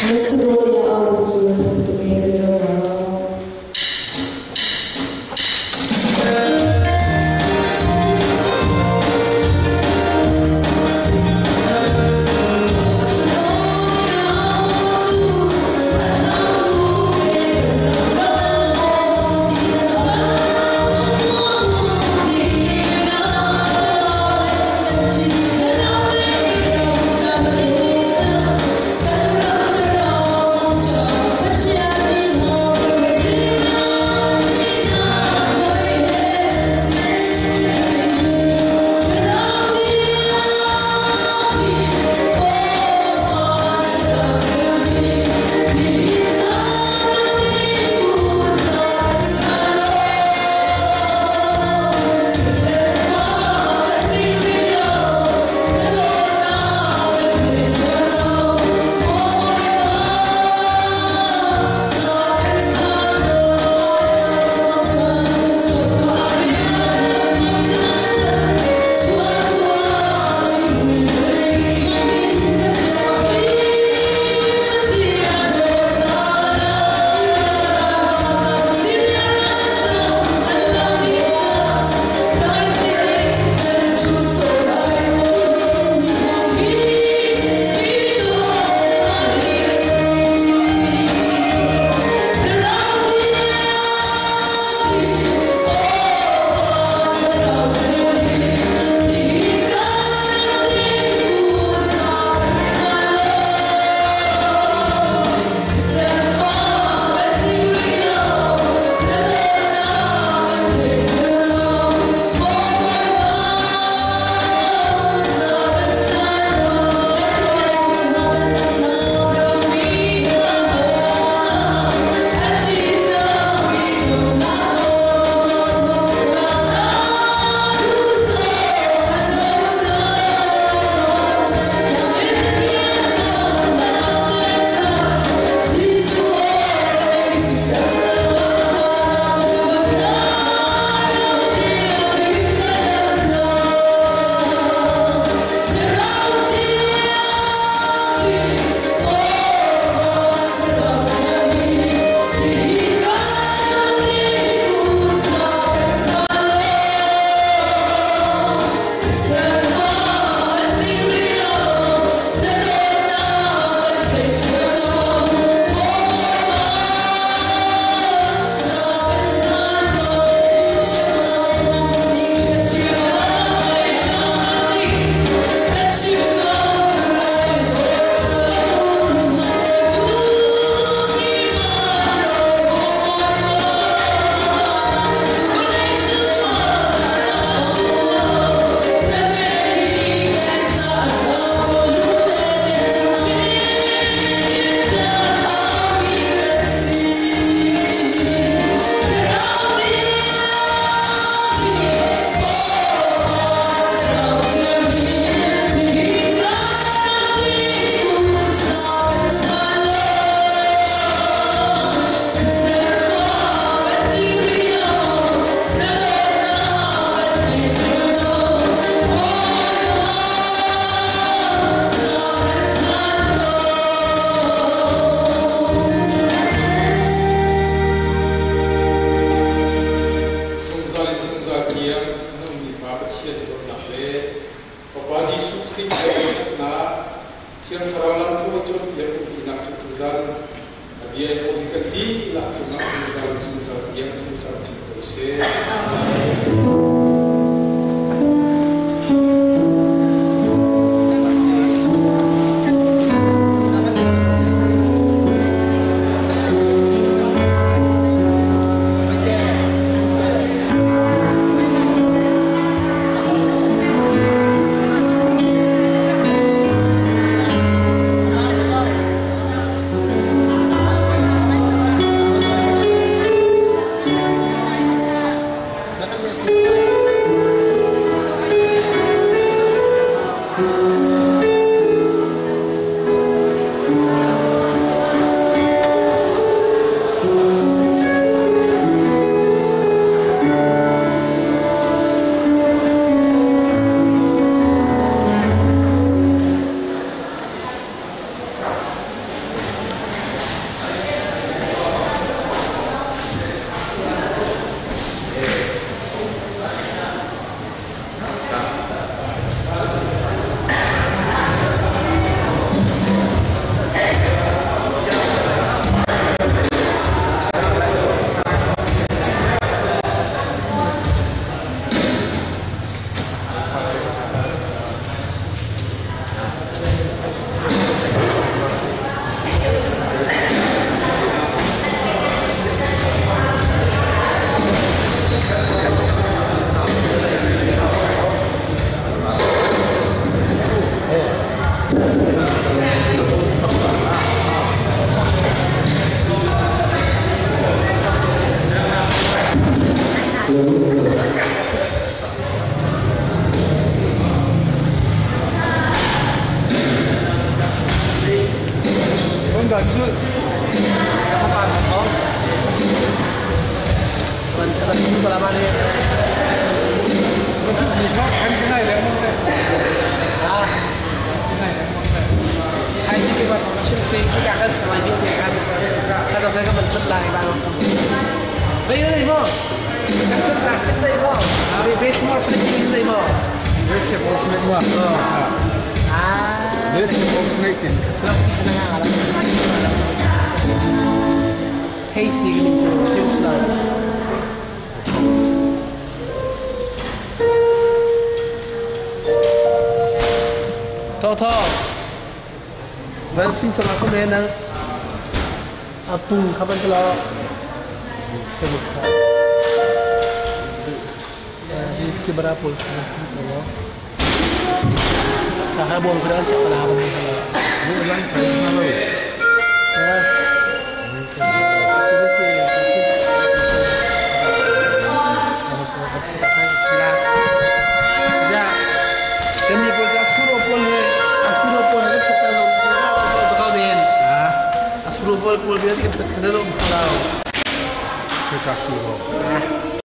Macedonia au cu a thang tuk i kan ram ah. tiang a nungmi Pa Pathian dawtnak le Fapa Jesuh Khrih ṭhatnak, Thiang Thlarau lamhruai cawnpiak umpinak cu tuzan a bia i hrawmmi kan dihlak cungah zungzal in zungzal tiang in camcin ko seh. Amen.